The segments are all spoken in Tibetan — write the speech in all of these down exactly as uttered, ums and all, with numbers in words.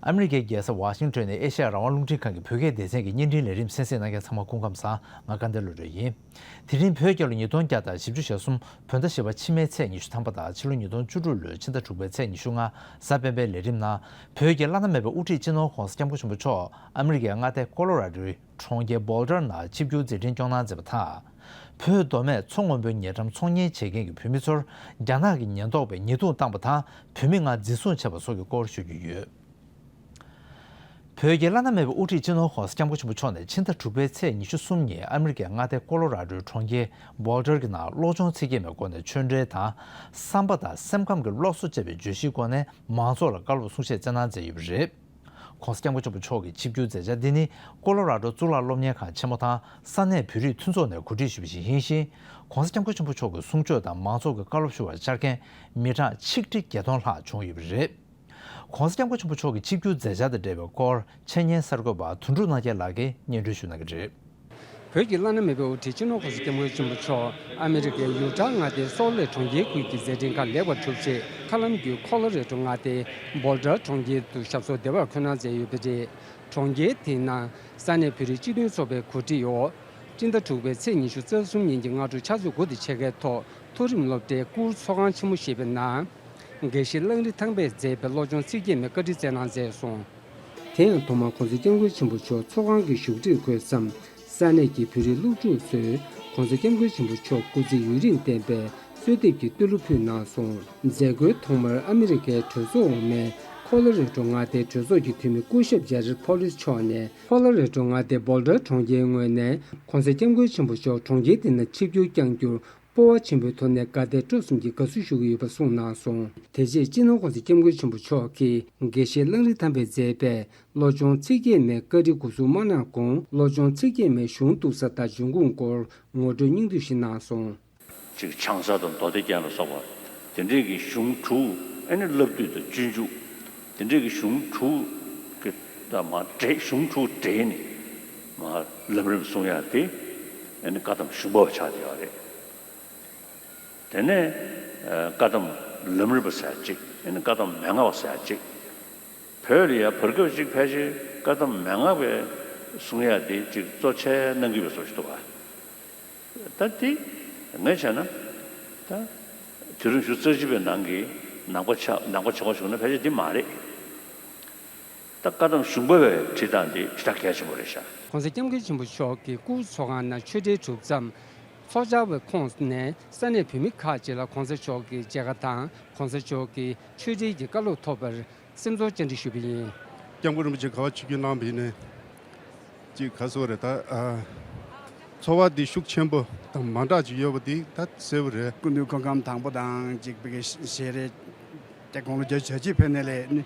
ཨ་མི་རི་ཀའི་རྒྱལ་ས་ཝ་ཤིང་ཊོན་ནས་ཨེ་ཤ་ཡ་རང་དབང་རླུང་འཕྲིན་ཁང་གི་བོད་སྐད་སྡེ་ཚན་གྱི་བརྙན་འཕྲིན་ལས་རིམ་གསན་གཟིགས་གནང་མཁན་ཚང་མ་སྐུ་ཁམས་བཟང་། ང་དགའ་ལྡན་བློ་གྲོས་ཡིན། དེ་རིང་བོད་རྒྱལ་ལོ་ཉིས་སྟོང་བརྒྱ་དང་བཞི་བཅུ་ཞེ་གསུམ་བོད་ཟླ་བཞི་པ་ཕྱི་མའི་ཚེས་ཉི་ཤུ་ཐམ་པ་དང་ཕྱི་ལོ་ཉིས་སྟོང་བཅུ་དྲུག་ལོའི་ཕྱི་ཟླ་དྲུག་པའི་ཚེས་ཉི་ཤུ་ལྔ་གཟའ་སྤེན་པའི་ལས་རིམ་ནང་བོད་ཀྱི་བླ་ན་མེད་པའི་དབུ་ཁྲིད་སྤྱི་ནོར་༸གོང་ས་༸སྐྱབས་མགོན་ཆེན་པོ་མཆོག་ཨ་མི་རི་ཀའི་མངའ་སྡེ་ཀོ་ལོ་ར་ཌོའི་གྲོང་ཁྱེར་བྷོལ་ཌར་ནང་ཆིབས་བསྒྱུར་མཛད་འཕྲིན་སྐྱོང་གནང་མཛད་པ་དང་། བོད་མདོ་སྨད་མཚོ་སྔོན་པོའི་ཉེ་འགྲམ་ཚོང་གཉེར་བྱེད་མཁན་གྱི་བོད་མི་ཚོར་རྒྱ་ནག་གི་ཉེན་རྟོག་པས་ཉེས་རྡུང་བཏང་བ་དང་བོད་མི་ལྔ་འཛིན་བཟུང་བྱས་པ་སོགས་ཀྱི་སྐོར་ཞུ་རྒྱུ་ཡོད། བོད་ཀྱི་བླ་ན་མེད་པའི་དབུ་ཁྲིད་སྤྱི་ནོར་༸གོང་ས་༸སྐྱབས་མགོན་ཆེན་པོ་མཆོག་ནས་ཕྱི་ཟླ་དྲུག་པའི་ཚེས་ཉི་ཤུ་གསུམ་ཉིན་ཨ་མི་རི་ཀའི་མངའ་སྡེ་ཀོ་ལོ་ར་ཌོའི་གྲོང་ཁྱེར་བྷོལ་ཌར་གྱི་ནང་བློ་སྦྱོང་ཚིག་བརྒྱད་མའི་སྒོ་ནས་ཆོས་འབྲེལ་དང་བསམ་པ་དང་སེམས་ཁམས་ཀྱི་སློབ་གསོ་བཅས་པའི་བརྗོད་གཞིའི་སྒོ་ནས་མང་ཚོགས་ལ་བཀའ་སློབ་གསུང་བཤད་སྩལ་གནང་མཛད་ཡོད་པ་རེད། ༸གོང་ས་༸སྐྱབས་མགོན་ཆེན་པོ་མཆོག་གི་ཆིབས་བསྒྱུར་མཛད་འཆར་འདི་ནི་ཀོ་ལོ་ར་ཌོ་གཙུག་ལག་སློབ་གཉེར་ཁང་ཆེན་མོ་དང་ས་གནས་བོད་རིགས་མཐུན་ཚོགས་ནས་གོ་སྒྲིག་ཞུས་པ་ཞིག་ཡིན་ཞིང་། ༸གོང་ས་༸སྐྱབས་མགོན་ཆེན་པོ་མཆོག་གི་གསུང་ཆོས་དང་མང་ཚོགས་ཀྱི་བཀའ་སློབ་ཞུ་བར་བཅར་མཁན་མི་གྲངས་ཆིག་ཁྲི་བརྒྱད་སྟོང་ལྷག་བྱུང་ཡོད་པ་རེད། ༸གོང་ས་༸སྐྱབས་མགོན་ཆེན་པོ་མཆོག་གི་ཆིབས་བསྒྱུར་མཛད་འཆར་དང་འབྲེལ་བའི་སྐོར་འཆད་ཉན་གསར་འགོད་པ་དོན་གྲུབ་རྣམ་རྒྱལ་ལགས་ཀྱིས་སྙན་སྒྲོན་ཞུ་གནང་གི་རེད། བོད་ཀྱི་བླ་ན་མེད་པའི་དབུ་ཁྲིད་སྤྱི་ནོར་༸གོང་ས་༸སྐྱབས་མགོན་ཆེན་པོ་མཆོག་ཨ་མི་རི་ཀའི་ཡུ་ཊ་མངའ་སྡེའི་སོལ་ལེ་གྲོང་ཁྱེར་ཁུལ་གྱི་མཛད་འཕྲིན་ཁག་ལེགས་པར་གྲུབ་རྗེས། མཁའ་ལམ་བརྒྱུད་ཁོ་ལོ་རེ་ཌོ་མངའ་སྡེའི་བྷོལ་ཌར་གྲོང་ཁྱེར་དུ་ཞབས་སོར་བདེ་བར་འཁོད་གནང་མཛད་ཡོད་པ་རེད། གྲོང་ཁྱེར་དེའི་ནང་ས་གནས་བོད་རིགས་སྤྱི་མཐུན་ཚོགས་པའི་གོ་སྒྲིག་འོག་སྤྱི་ཟླ་དྲུག་པའི་ཚེས་ཉི་ཤུ་རྩ་གསུམ་ཉིན་གྱི་སྔ་དྲོ་ཕྱག་ཚོད་དགུ་དང་ཕྱེད་ཀའི་ཐོག་མཐོ་རིམ་སློབ་གྲྭའི་བཀུར་ཚོགས་ཁང་ཆེན་མོ་ཞེས་པའི་ནང་། དགེ་བཤེས་གླང་རི་ཐང་པས་མཛད་པའི་བློ་སྦྱོང་ཚིག་བརྒྱད་མའི་བཀའ་དྲིན་སྩལ་གནང་མཛད་སོང་། དེ་ཡང་ཐོག་མར་༸གོང་ས་༸སྐྱབས་མགོན་ཆེན་པོ་མཆོག་ཚོགས་ཁང་གི་བཞུགས་ཁྲིར་འཁོད་མཚམས། ས་གནས་ཀྱི་བོད་རིགས་སློབ་ཕྲུག་ཚོས་༸གོང་ས་༸སྐྱབས་མགོན་ཆེན་པོ་མཆོག་སྐུ་ཚེ་ཡུན་རིང་བརྟན་པའི་གསོལ་འདེབས་ཀྱི་བསྟོད་གླུ་ཕུལ་གནང་སོང་། མཛད་སྒོའི་ཐོག་མར་ཨ་མི་རི་ཀའི་གྲོས་ཚོགས་འོག་མའི་ཁོ་ལོ་རེ་ཌོ་མངའ་སྡེའི་གྲོས་ཚོགས་ཀྱི་འཐུས་མི་སྐུ་ཞབས་ཇེ་རེད་ཕོ་ལིས་མཆོག་ནས་ཁོ་ལོ་རེ་ཌོ་མངའ་སྡེའི་བྷོལ་ཌར་གྲོང་ཁྱེར་ངོས་ནས་༸གོང་ས་༸སྐྱབས་མགོན་ཆེན་པོ་མཆོག་གྲོང་ཁྱེར་འདི་ནང་ཆིབས་བསྒྱུར་བསྐྱངས་རྒྱུར། སྤོབས་པ་ཆེན་པོའི་ཐོག་ནས་དགའ་དད་སྤྲོ་གསུམ་གྱིས་དགའ་བསུ་ཞུ་གི་ཡོད་པ་གསུངས་གནང་སོང་། དེ་རྗེས་སྤྱི་ནོར་༸གོང་ས་༸སྐྱབས་མགོན་ཆེན་པོ་མཆོག་གིས་དགེ་བཤེས་གླང་རི་ཐང་པས་མཛད་པའི་བློ་སྦྱོང་ཚིག་བརྒྱད་མའི་བཀའ་དྲིན་སྒོ་ཟུར་མ་གནང་གོང་། བློ་སྦྱོང་ཚིག་བརྒྱད་མའི་གཞུང་གཏུགས་ས་དང་འབྱུང་ཁུངས་སྐོར་ངོ་སྤྲོད་སྙིང་བསྡུས་ཤིག་གནང་སོང་། ཅིག་ཆང་ས་དང་མདོ་སྡེ་རྒྱན་ལ་སོགས་པ་དེ་འདྲས་ཀྱི་གཞུང་དྲུག་ཨ་ནི་བསླབ་བཏུས་དང་སྤྱོད་འཇུག་དེ་འདྲས་ཀྱི་གཞུང་དྲུག་གི་ད་མ་འདྲེས་གཞུང་དྲུག་འདྲེས་ནས་མ་ལམ་རིམ་གསུང་ཡ་དེ་ཨ་ནི་བཀའ་གདམས་གཞུང་པ་བ་ཆགས་བསྡད་ཡོད་རེད། དེ་ནས་ཨ་བཀའ་གདམས་ལམ་རིམ་པ་ཟེར་ཡ་གཅིག་ཨ་ནི་བཀའ་གདམས་མན་ངག་པ་ཟེར་ཡ་གཅིག་བོད་ལ་ཡ་བར་སྐབས་ཅིག་ཕལ་ཆེར་བཀའ་གདམས་མན་ངག་པའི་གསུང་ཡ་དེ་ཅིག་གཙོ་ཆེ་གནང་གི་ཡོད་པའི་བཟོ་ཞིག་འདུག་བ། ད་དེ་ངས་བྱས་ན་ད་དུས་རིམ་བཅུ་རྩ་གཅིག་པའི་ནང་གི་ནང་པ་ཆགས་ནང་པ་ཆགས་པ་བྱུང་ན་ཕལ་ཆེར་འདི་མ་རེད། ད་བཀའ་གདམས་གཞུང་པ་བའི་ཁྲིད་སྟངས་འདི་ཞེ་དྲག་གལ་ཆེན་པོ་རེད་ཤག ༸གོང་ས་༸སྐྱབས་མགོན་ཆེན་པོ་མཆོག་གི་སྐུ་ཚོགས་ཁང་ནང་ཆོས་འབྲེལ་གྲུབ་མཚམས། ཚོགས་བཅར་བའི་ཁོངས་ནས་ས་གནས་བོད་མི་ཁག་ཅིག་ལ་༸གོང་ས་མཆོག་གི་མཇལ་ཁ་དང་༸གོང་ས་མཆོག་གི་ཆོས་འབྲེལ་གྱི་བཀའ་སློབ་ཐོབ་པར་སེམས་ཚོར་བཅར་འདྲི་ཞུས་པ་ཡིན། ༸སྐྱབས་མགོན་རིན་པོ་ཆེ་ག་བ་ཆིབས་བསྒྱུར་གནང་བ་ཡིན་ནའི། ཅིག་ག་ཟེར་བ་རེད་ད། ཨ། ཚོར་བ་འདི་ཤུགས་ཆེན་པོ་དང་མ་འདྲ་ཅིག་ཡོད་པ་འདི་ད་གསལ་པོ་རེད། སྐུ་མདུན་སྐུ་ཁམས་དང་པོ་དང་ཅིག་བི་གའི་ཞལ་རས་ཀྱི་དགུང་ལོ་བརྒྱད་ཅུ་གྱ་གཅིག་ཕེབས་ནས་ལས་ནི་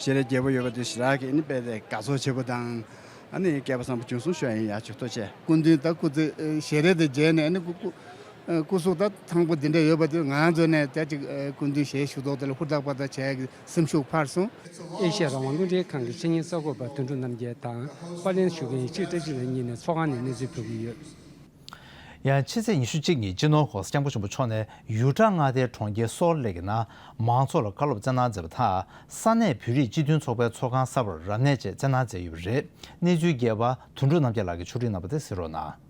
ཞལ་རས་རྒྱས་པོ་ཡོད་པ་འདི་ཞེ་དྲག་གི་ནི་དཔེ་དེ་དགའ་ཚོར་ཆེ་པོ་དང་། ཨ་ནི་སྐལ་པ་བཟང་པོ་བྱུང་སོང་ཞུ་ཡ་ཡིན། ཡ་ཆུ་ཐོག་ཆེ། སྐུ་མདུན་ད་སྐུ་ཚེ་ཞལ་རས་དེ་མཇལ་ནས་ཨ་ནི་སྐུ་སྐུ་སྐུ་གཟུགས་ད་ཐང་པོ་འདི་འདྲ་ཡོད་པ་དེ་ང་ཚོ་ནས་ད་ཅིག་སྐུ་མདུན་ཞལ་ཞུ་ཐོག་དེ་ལ་ཧུར་ཐག་པ་ད་བྱས་ཀྱི་སེམས་ཤུགས་འཕར་སོང་། ཨེ་ཤ་ཡ་རང་དབང་རླུང་འཕྲིན་ཁང་གི་འཆད་ཉན་གསར་འགོད་པ་དོན་གྲུབ་རྣམ་རྒྱལ་དང་པར་ལེན་ཞུ་མཁན་ཡེ་ཤེས་བཀྲ་ཤིས་ལགས་གཉིས་ནས་ཚོགས་ཁང་ནས་གནས་ཚུལ་ཕུལ་གྱི་ཡོད། ཡང་ཕྱི་ཚེས་ཉི་ཤུ་གཅིག་ཉིན་སྤྱི་ནོར་༸གོང་ས་༸སྐྱབས་མགོན་ཆེན་པོ་མཆོག་ནས་ཡུ་ཊ་མངའ་སྡེའི་གྲོང་ཁྱེར་སོལ་ལེ་གི་ནང་མང་ཚོགས་ལ་བཀའ་སློབ་སྩལ་གནང་མཛད་པ་དང་ས་གནས་བོད་རིགས་སྤྱི་མཐུན་ཚོགས་པའི་ཚོགས་ཁང་གསར་པར་རབ་གནས་བཅས་སྩལ་གནང་མཛད་ཡོད་པ་རེད། གནས་ཚུལ་རྒྱས་པ་དོན་གྲུབ་རྣམ་རྒྱལ་ལགས་ཀྱིས་ཕྱོགས་སྒྲིག་གནང་བ་དེ་གཟིགས་རོགས་གནང་།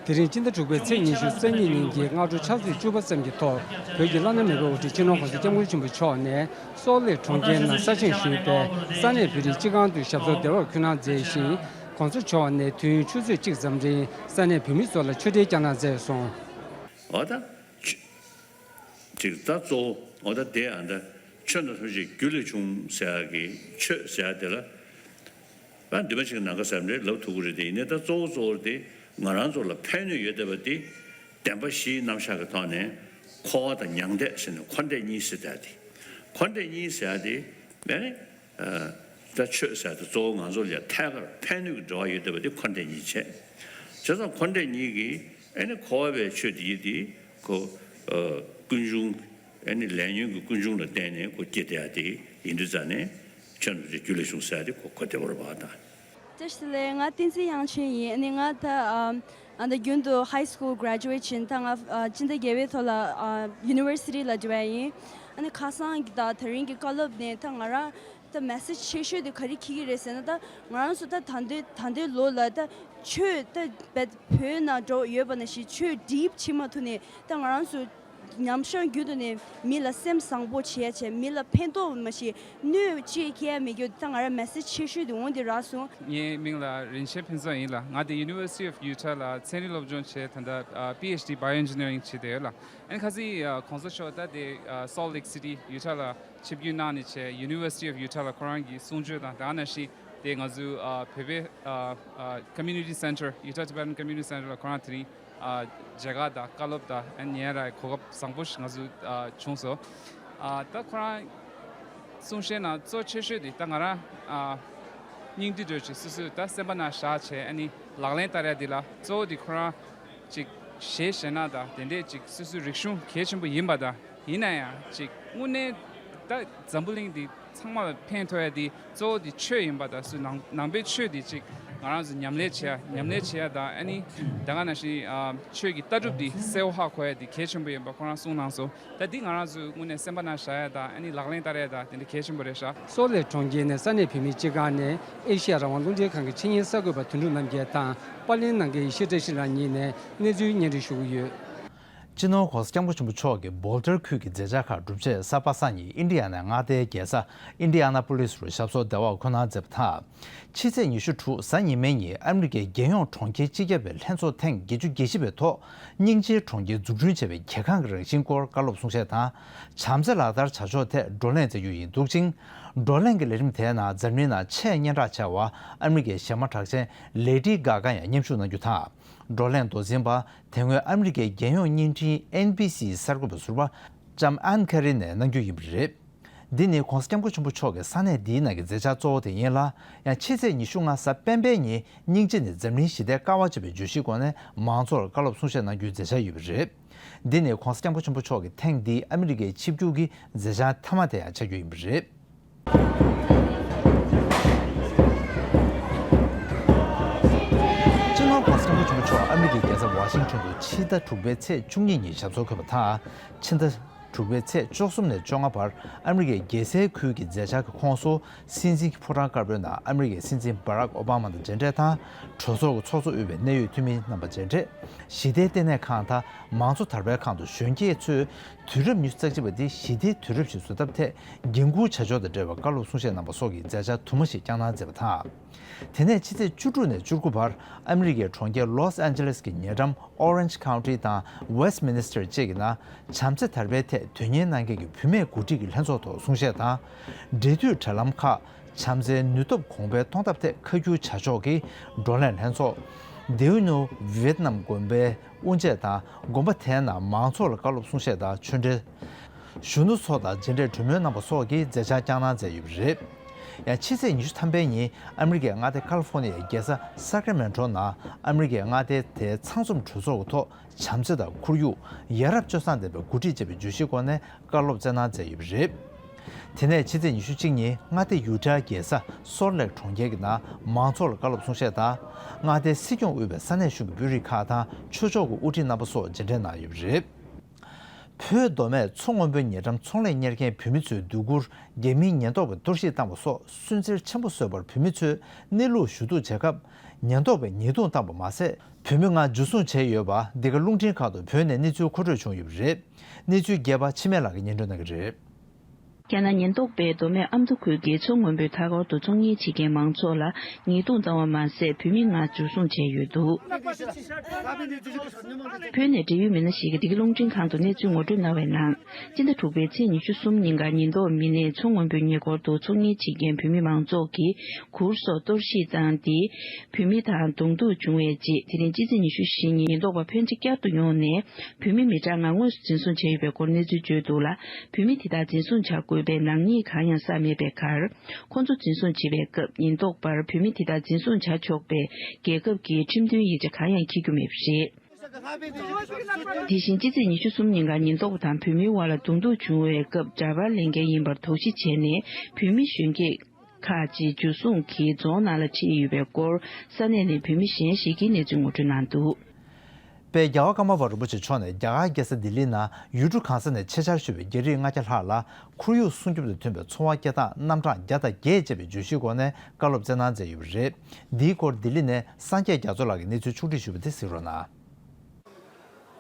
དེ་རིང་སྤྱི་ཟླ་དྲུག་པའི་ཚེས་ཉི་ཤུ་རྩ་གཉིས་ཉིན་གྱི་སྔ་དྲོ་ཕྱག་ཚོད་བཅུ་པ་ཙམ་གྱི་ཐོག་བོད་ཀྱི་བླ་ན་མེད་པའི་དབུ་ཁྲིད་སྤྱི་ནོར་༸གོང་ས་༸སྐྱབས་མགོན་ཆེན་པོ་མཆོག་ནས་སོལ་ལེ་གྲོང་ཁྱེར་ནང་གསར་བཞེངས་ཞུས་པའི་ས་གནས་བོད་རིགས་སྤྱི་ཁང་དུ་ཞབས་སོར་བདེ་བར་འཁོད་གནང་མཛད་ཅིང་། ༸གོང་ས་མཆོག་ནས་དུས་ཡུན་ཆུ་ཚོད་གཅིག་ཙམ་རིང་ས་གནས་བོད་མི་ཚོ་ལ་ཆོས་འབྲེལ་བསྐྱངས་གནང་མཛད་སོང་། འོ་ད། ཆོས། ཅིག་ད་གཙོ་བོ་འོ་ད་དེ་ཨ་ད་ཆོས་རྣམས་ཐམས་ཅད་རྒྱུ་ལས་བྱུང་ཟེར་ཡག་གི་ཆོས་ཟེར་ཡག་དེ་ལ། ད་འདུས་མ་བྱས་ཀྱི་ནམ་མཁའ་ཟེར་ནས་ལབ་ཐུབ་ཀྱི་རེད་དེ། ཡིན་ནའི་ད་གཙོ་བོ་གཙོ་བོ་དེ་ང་རང་ཚོ་ལ་ཕན་གནོད་ཡོད་བསྡད་པ་དེ་བདེན་པ་བཞིའི་རྣམ་གཞག་གི་ཐོག་ནས་འཁོར་བ་དང་མྱང་འདས་ཟེར་ནས་འཁོར་འདས་གཉིས་ཟེར་ཡག་དེ། འཁོར་འདས་གཉིས་ཟེར་ཡག་དེ་ཨ་ནི། ད་ཆོས་ཟེར་དེ་གཙོ་བོ་ང་ཚོ་ལ་ཐད་ཀར་ཕན་གནོད་ཀྱི་འབྲེལ་བ་ཡོད་བསྡད་པ་དེ་འཁོར་འདས་གཉིས་བྱས། བྱས་ཙང་འཁོར་འདས་གཉིས་ཀྱིས་ཨ་ནི་འཁོར་བ་པའི་ཆོས་དེ་ཡིན་དེ་ཁོ་ཀུན་འབྱུང་ཨ་ནི་ལས་ཉོན་གྱི་ཀུན་འབྱུང་ལ་བརྟེན་ནས་ཁོ་སྐྱེ་བསྡད་ཡ་དེ་ཡིན་དུས་ཙང་ནས་ཆོས་རྣམས་ཀྱི་རྒྱུ་ལས་བྱུང་ཟེར་ཡ་དེ་ཁོ་གོ་བདེ་བོ་རེད་པ་ད། བཀྲ་ཤིས་བདེ་ལེགས། ང་བསྟན་འཛིན་དབྱངས་ཆོས་ཡིན། ཨ་ནི་ང་ད་ཨ་ཨ་ད་རྒྱུན་དུ་high school graduate བྱས་ནས་ད་ང་ཨ་སྤྱི་ཟླ་བརྒྱད་པའི་ཐོག་ལ་ཨ་university ལ་འགྲོ་ཡ་ཡིན། ཨ་ནི་ཁ་སང་གི་ད་དེ་རིང་གི་བཀའ་སློབ་ནས་ད་ང་རང་ ད་མེ་སེ་ཇི་ཆེ་ཤོས་དེ་ག་རེ་འཁྱེར་གྱི་རེད་ཟེར་ན། ད་ང་རང་ཚོ་ད་ད་ལྟའི་ད་ལྟའི་ལོ་ལ་ད་ཆོས་ད་བོད་ནང་འགྲོ་ཡོད་པ་ནང་བཞིན་ཆོས་འགྲིག་བྱེད་མ་ཐུབ་ནས། ད་ང་རང་ཚོ་ཉམས་ཤོས་རྒྱུན་དུ་ནས་མི་ལ་སེམས་བཟང་པོ་བྱེད་ཡ་བྱས། མི་ལ་ཕན་ཐོགས་མ་གཏོགས་གནོད་ཅིག་སྐྱེལ་ཡ་མེད་རྒྱུ། ད་ང་རང་མེ་སེ་ཇི་ཆེ་ཤོས་དེ་འོང་དེ་རག་སོང་། ངའི་མིང་ལ་རིན་ཆེན་ཕུན་ཚོགས་ཡིན་ལ། ང་དེ་University of Utah ལ་ཚན་རིག་སློབ་སྦྱོང་བྱས། ད་ལྟ་ཨ་PhD Bioengineering བྱེད་བསྡད་ཡོད་ལ། ཨ་ནི་ཁ་སང་ཨ་གོང་ས་མཆོག་ད་དེ་ཨ་Salt Lake City Utah ལ་ཆིབས་བསྒྱུར་གནང་ནས་བྱས། University of Utah ལ་ཁོ་རང་གི་གསུང་ཆོས་དང་། དེ་ག་ནང་བཞིན་དེ་ང་ཚོའི་ཨ་བོད་པའི་ཨ་ཨ་Community Center, Utah Tibetan Community Center ལ་ཁོ་རང་དེ་རིང་ཨ་མཇལ་ཁ་དང་བཀའ་སློབ་དང་ཨ་ཉན་ཡ་ར་གོ་སྐབས་བཟང་པོ་ཞིག་ང་ཚོ་ཨ་བྱུང་སོང་། ཨ་ད་ཁོ་རང་གསུང་བཤད་ནང་གཙོ་ཆེ་ཤོས་དེ་ད་ང་རང་ཨ་སྙིང་བསྡུས་འདྲ་ཅིག་སོ་སོས་ད་སེམས་པ་ནང་བཞག་བྱས། ཨ་ནི་ལག་ལེན་བསྟར་ཡ་དེ་ལ་གཙོ་བོ་དེ་ཁོ་རང་ཅིག་གཞས་གཞས་སྣ་དང་དེ་འདྲས་ཅིག་སོ་སོའི་རིག་གཞུང་གལ་ཆེན་པོ་ཡིན་པ་དང་། ཡིན་ན་ཡང་ཅིག་དངོས་གནས་ད་འཛམ་བུ་གླིང་འདི་ཚང་མ་ལ་ཕན་ཐོགས་ཡ་དེ་གཙོ་བོ་དེ་ཆོས་ཡིན་པ་དང་། སོ་སོའི་ནང་ནང་པའི་ཆོས་དེ་ཅིག་ང་རང་ཚོ་ཉམས་ལེན་བྱེད་ཡ་ཉམས་ལེན་བྱེད་ཡ་དང་། ཨ་ནི་ད་ག་ནང་བཞིན་ཨ་ཆོས་ཀྱི་ལྟ་གྲུབ་དེ་གསལ་བོ་ཧ་གོ་ཡ་དེ་གལ་ཆེན་པོ་ཡིན་པ་ཁོ་རང་གསུངས་གནང་སོང་། ད་འདི་ང་རང་ཚོས་དངོས་གནས་སེམས་པ་ནང་བཞག་ཡ་དང་། ཨ་ནི་ལག་ལེན་བསྟར་ཡ་དང་དེ་འདྲ་གལ་ཆེན་པོ་རེད་ཤག། སོལ་ལེ་གྲོང་ཁྱེར་ནས་ས་གནས་བོད་མིའི་སྤྱི་ཁང་ནས་ཨེ་ཤི་ཡ་རང་དབང་རླུང་འཕྲིན་ཁང་གི་ཆིངས་ཡིག་གསར་འགོད་པ་དོན་གྲུབ་རྣམ་རྒྱལ་དང་། པར་ལེན་གནང་མཁན་ཡེ་ཤེས་བཀྲ་ཤིས་ལགས་གཉིས་ནས་གནས་ཚུལ་སྙན་སྒྲོན་ཞུ་གི་ཡོད། སྤྱི་ནོར་༸གོང་ས་༸སྐྱབས་མགོན་ཆེན་པོ་མཆོག་གི་སྦོལ་ཏར་ཁུལ་གྱི་མཛད་འཆར་ཁག་གྲུབ་རྗེས་གཟའ་པ་སངས་ཉིན་ཨིན་ཌི་ཡ་ནའི་མངའ་སྡེའི་རྒྱལ་ས་ཨིན་ཌི་ཡ་ན་པོ་ལིས་རུ་ཞབས་སོར་བདེ་བར་འཁོད་གནང་མཛད་པ་དང་། ཕྱི་ཚེས་ཉི་ཤུ་དྲུག་གཟའ་ཉི་མའི་ཉིན་ཨ་མི་རི་ཀའི་རྒྱལ་ཡོངས་གྲོང་ཁྱེར་སྤྱི་ཁྱབ་པའི་ལྷན་ཚོགས་ཐེངས་བརྒྱད་ཅུ་གྱ་བཞི་པའི་ཐོག་སྙིང་རྗེའི་གྲོང་ཁྱེར་འཛུགས་སྐྲུན་བྱས་པའི་གྱལ་ཁང་གི་རང་བཞིན་སྐོར་བཀའ་སློབ་གསུང་བཤད་དང་། བྱམས་བརྩེ་ལག་བསྟར་བྱ་ཕྱོགས་ཐད་བགྲོ་གླེང་མཛད་རྒྱུ་ཡིན་འདུག་ཅིང་། བགྲོ་གླེང་གི་ལས་རིམ་དེའི་ནང་འཛམ་གླིང་ནང་ཆེས་སྙན་གྲགས་ཆེ་བ་ཨ་མི་རི་ཀའི་གཞས་མ་གྲགས་ཅན་ལེ་ཌི་གྷ་གྷ་ཡང་མཉམ་ཞུགས་གནང་རྒྱུ་དང་། བགྲོ་གླེང་མདོ་འཛིན་པ་དེ་སྔོན་ཨ་མི་རི་ཀའི་རྒྱལ་ཡོངས་བརྙན་འཕྲིན་ཨེན་བྷི་སི་གསར་འགོད་པ་ཟུར་པ་ལྕམ་ཨན་ཁ་རི་ནས་གནང་རྒྱུ་ཡིན་པ་རེད། འདི་ནི་༸གོང་ས་༸སྐྱབས་མགོན་ཆེན་པོ་མཆོག་གི་ས་གནས་འདིའི་ནང་གི་མཛད་འཆར་གཙོ་བོ་དེ་ཡིན་ལ། ཡང་ཕྱི་ཚེས་ཉི་ཤུ་ལྔ་གཟའ་སྤེན་པའི་ཉིན་སྙིང་རྗེ་ནི་འཛམ་གླིང་ཞི་བདེའི་ཀ་བ་ཅེས་པའི་བརྗོད་གཞིའི་སྒོ་ནས་མང་ཚོགས་ལ་བཀའ་སློབ་གསུང་བཤད་གནང་རྒྱུའི་མཛད་འཆར་ཡོད་པ་རེད། འདི་ནི་༸གོང་ས་༸སྐྱབས་མགོན་ཆེན་པོ་མཆོག་གི་ཐེངས་འདིའི་ཨ་མི་རི་ཀའི་ཆིབས་བསྒྱུར་གྱི་མཛད་འཆར་མཐའ་མ་དེ་ཡང་ཆགས་རྒྱུ་ཡིན་པ་རེད། སྤྱི་ནོར་༸གོང་ས་༸སྐྱབས་མགོན་ཆེན་པོ་མཆོག་ཨ་མི་རི་ཀའི་རྒྱལ་ས་ཝ་ཤིང་ཊོན་དུ་ཕྱི་ཟླ་དྲུག་པའི་ཚེས་བཅུ་གཉིས་ཉིན་ཞབས་སོར་འཁོད་པ་དང་། ཕྱི་ཟླ་དྲུག་པའི་ཚེས་བཅུ་གསུམ་ནས་བཅོ་ལྔ་བར་ཨ་མི་རི་ཀའི་རྒྱལ་སའི་ཁུལ་གྱི་མཛད་འཆར་གྱི་ཁོངས་སུ། སྲིད་འཛིན་གྱི་ཕོ་བྲང་དཀར་པོའི་ནང་ཨ་མི་རི་ཀའི་སྲིད་འཛིན་བྷ་རག་ཨོ་བྷ་མ་དང་མཇལ་འཕྲད་དང་། གྲོས་ཚོགས་ཀྱི་ཚོགས་གཙོ་དབུས་པའི་གནད་ཡོད་འཐུས་མི་རྣམ་པ་མཇལ་འཕྲད། ཞི་བདེའི་ལྟེ་གནས་ཁང་དང་མང་གཙོ་དར་སྤེལ་ཁང་དུ་གཞོན་སྐྱེས་ཚོས་དུས་རབས་ཉི་ཤུ་རྩ་གཅིག་པ་འདི་ཞི་བདེའི་དུས་རབས་ཤིག་བཟོ་ཐབས་ཐད་འགན་འཁུར་བྱ་ཕྱོགས་དང་འབྲེལ་བའི་བཀའ་སློབ་གསུང་བཤད་གནང་པ་སོགས་ཀྱི་མཛད་འཆར་དུ་མ་ཞིག་བསྐྱངས་གནང་མཛད་པ་དང་། དེ་ནས་ཕྱི་ཚེས་བཅུ་དྲུག་ནས་བཅུ་དགུ་བར་ཨ་མི་རི་ཀའི་གྲོང་ཁྱེར་ལོས་ཨན་ཇེ་ལེས་ཀྱི་ཉེ་འགྲམ་ཨོ་རེན་ཇི་ཁའུན་ཊི་དང་ཝེ་སི་ཊི་མི་ནི་སི་ཊར་བཅས་ཀྱི་ནང་བྱམས་བརྩེ་དར་སྤེལ་ཐད་དོན་གཉེར་གནང་མཁན་གྱི་བུད་མེད་འགོ་ཁྲིད་ཀྱི་ལྷན་ཚོགས་ཐོག་གསུང་བཤད་དང་། འབྲེལ་མཐུད་དྲ་ལམ་ཁག་བྱམས་བརྩེའི་ནུས་སྟོབས་གོང་འཕེལ་གཏོང་ཐབས་ཐད་ཁ་བསྒྱུར་བྱ་ཕྱོགས་ཀྱི་བགྲོ་གླེང་ལྷན་ཚོགས། ལྡེའུ་ནུ་ཝེ་ཏི་ནམ་དགོན་པའི་དབུ་འབྱེད་དང་དགོན་པ་དེའི་ནང་མང་ཚོགས་ལ་བཀའ་སློབ་གསུང་བཤད་དང་ཆོས་འབྲེལ། གཞོན་ནུ་ཚོ་དང་མཇལ་འཕྲད་གྲོས་མོལ་གནང་པ་སོགས་ཀྱི་མཛད་འཆར་བསྐྱངས་གནང་མཛད་ཡོད་པ་རེད། ཡང་ཕྱི་ཚེས་ཉི་ཤུ་ཐམ་པའི་ཉིན་ཨ་མི་རི་ཀའི་མངའ་སྡེ་ཀ་ལི་ཧྥོ་ནི་ཡའི་རྒྱལ་ས་སཱ་ཀ་ར་མེན་ཊོ་ནང་ཨ་མི་རི་ཀའི་མངའ་སྡེ་དེའི་ཚང་འཛོམས་གྲོས་ཚོགས་ཀྱི་ཐོག་བྱམས་བརྩེ་དང་ཁོར་ཡུག་ཡ་རབས་སྤྱོད་བཟང་ལྡན་པའི་འགོ་ཁྲིད་ཅེས་པའི་བརྗོད་གཞིའི་སྒོ་ནས་བཀའ་སློབ་སྩལ་གནང་མཛད་ཡོད་པ་རེད། དེ་ནས་ཕྱི་ཚེས་ཉི་ཤུ་གཅིག་ཉིན་མངའ་སྡེ་ཡུ་ཊ་རྒྱལ་ས་སོལ་ལེག་གྲོང་ཁྱེར་གྱི་ནང་མང་ཚོགས་ལ་བཀའ་སློབ་གསུང་བཤད་དང་། མངའ་སྡེའི་སྲིད་སྐྱོང་དབུས་པའི་ས་གནས་གཞུང་གི་དཔོན་རིགས་ཁག་དང་ཆོས་ཕྱོགས་ཀྱི་དབུ་ཁྲིད་རྣམ་པ་སོགས་མཇལ་འཕྲད་གནང་ཡོད་པ་རེད། བོད་མདོ་སྨད་མཚོ་སྔོན་པོའི་ཉེ་འགྲམ་ཚོང་ལས་གཉེར་མཁན་བུད་མེད་ཚོའི་སྡུག་གུར་རྒྱ་མིའི་ཉེན་རྟོག་པས་གཏོར་བཤིག་བཏང་བ་སོགས་སུན་གཙེར་ཆེན་པོ་བཟོས་པར་བུད་མེད་ཚོས་གནས་ལུགས་ཞུ་གཏུག་བྱེད་སྐབས་ཉེན་རྟོག་པས་ཉེས་རྡུང་བཏང་པ་མ་ཟད། བུད་མེད་ལྔ་འཇུ་བཟུང་བྱས་ཡོད་པ་འདི་ག་རླུང་འཕྲིན་ཁང་དུ་བོད་ནས་གནས་ཚུལ་མཁོ་སྤྲོད་བྱུང་ཡོད་པ་རེད། གནས་ཚུལ་རྒྱས་པ་འཆི་མེད་ལགས་ཀྱིས་སྙན་སྒྲོན་གནང་གི་རེད། རྒྱ་ནག་ཉེན་རྟོག་པས་མདོ་སྨད་ཨ་མདོ་ཁུལ་གྱི་མཚོ་སྔོན་པོའི་མཐའ་འཁོར་དུ་ཚོང་གཉེར་བྱེད་མཁན་མང་ཚོགས་ལ་ཉེས་རྡུང་བཏང་བ་མ་ཟད་བུད་མེད་ལྔ་འཇུ་བཟུང་བྱས་ཡོད་འདུག་བོད་ནས་འབྲེལ་ཡོད་མི་སྣ་ཞིག་གིས་འདི་ག་རླུང་འཕྲིན་ཁང་དུ་གནས་ཚུལ་ངོ་སྤྲོད་གནང་བའི་ནང་། སྤྱི་ཟླ་དྲུག་པའི་ཚེས་ཉི་ཤུ་གསུམ་ཉིན་ཀར་ཉེན་རྟོག་མི་སྣས་མཚོ་སྔོན་པོའི་ཉེ་འཁོར་དུ་ཚོང་གཉེར་བྱེད་མཁན་བུད་མེད་མང་ཚོགས་ཀྱི་གུར་སོགས་གཏོར་བཤིག་བཏང་སྟེ། བུད་མེད་དང་གདོང་ཐུག་བྱུང་བའི་རྗེས་དེ་རིང་སྤྱི་ཚེས་ཉི་ཤུ་བཞི་ཉིན་ཉེན་རྟོག་པ་ཕོན་ཆེ་བསྐྱར་དུ་ཡོང་ནས་བུད་མེད་མི་གྲངས་ལྔ་དངོས་སུ་འཛིན་བཟུང་བྱས་ཡོད་པའི་སྐོར་གནས་ཚུལ་བརྗོད་འདུག་ལ། བུད་མེད་དེ་དག་འཛིན་བཟུང་བྱ་དགོས་པའི་ནག་ཉེས་གང་ཡང་བསགས་མེད་པའི་ཁར། ཁོང་ཚོ་འཛིན་བཟུང་བྱེད་པའི་སྐབས་ཉེན་རྟོག་པར་བུད་མེད་དེ་དག་འཛིན་བཟུང་བྱ་ཆོག་པའི་རྒྱལ་ཁབ་ཀྱི་ཁྲིམས་མཐུན་ཡིག་ཆ་གང་ཡང་འཁྱེར་རྒྱུ་མེད་པ་རེད། དེ་བཞིན་སྤྱི་ཚེས་ཉི་ཤུ་གསུམ་ཉིན་ཀར་ཉེན་རྟོག་པ་དང་བུད་མེད་དབར་ལ་གདོང་ཐུག་བྱུང་བའི་སྐབས་འདྲ་པར་ལེན་མཁན་ཡིན་པར་དོགས་གཞི་བྱས་ནས་བུད་མེད་གཞོན་སྐྱེས་ཁག་ཅིག་འཇུ་བཟུང་གིས་རྫོང་ནང་ལ་ཁྲིད་ཡོད་པའི་སྐོར་ས་གནས་ནས་བུད་མེད་གཞན་ཞིག་གིས་གནས་ཚུལ་ངོ་སྤྲོད་གནང་འདུག་དཔལ་རྒྱལ་བ་ཀརྨ་པ་རིན་པོ་ཆེ་མཆོག་ནས་རྒྱ་གར་རྒྱལ་ས་ལྡི་ལི་ནང་ཡུལ་གྲུ་གང་ས་ནས་ཆེད་བཅར་ཞུས་པའི་རྒྱ་རིགས་ལྔ་བརྒྱ་ལྷག་ལ་ཁོར་ཡུག་སྲུང་སྐྱོབ་དང་མཐུན་པའི་འཚོ་བ་སྐྱེལ་སྟངས་རྣམ་གྲངས་བརྒྱ་དང་བརྒྱད་ཅེས་པའི་བརྗོད་གཞིའི་སྒོ་ནས་བཀའ་སློབ་སྩལ་གནང་མཛད་ཡོད་པ་རེད། འདིའི་སྐོར་ལྡི་ལི་ནས་སངས་རྒྱས་རྒྱ་མཚོ་ལགས་ཀྱིས་གནས་ཚུལ་ཕྱོགས་བསྒྲིགས་ཞུས་པ་དེ་གཟིགས་རོགས་གནང་།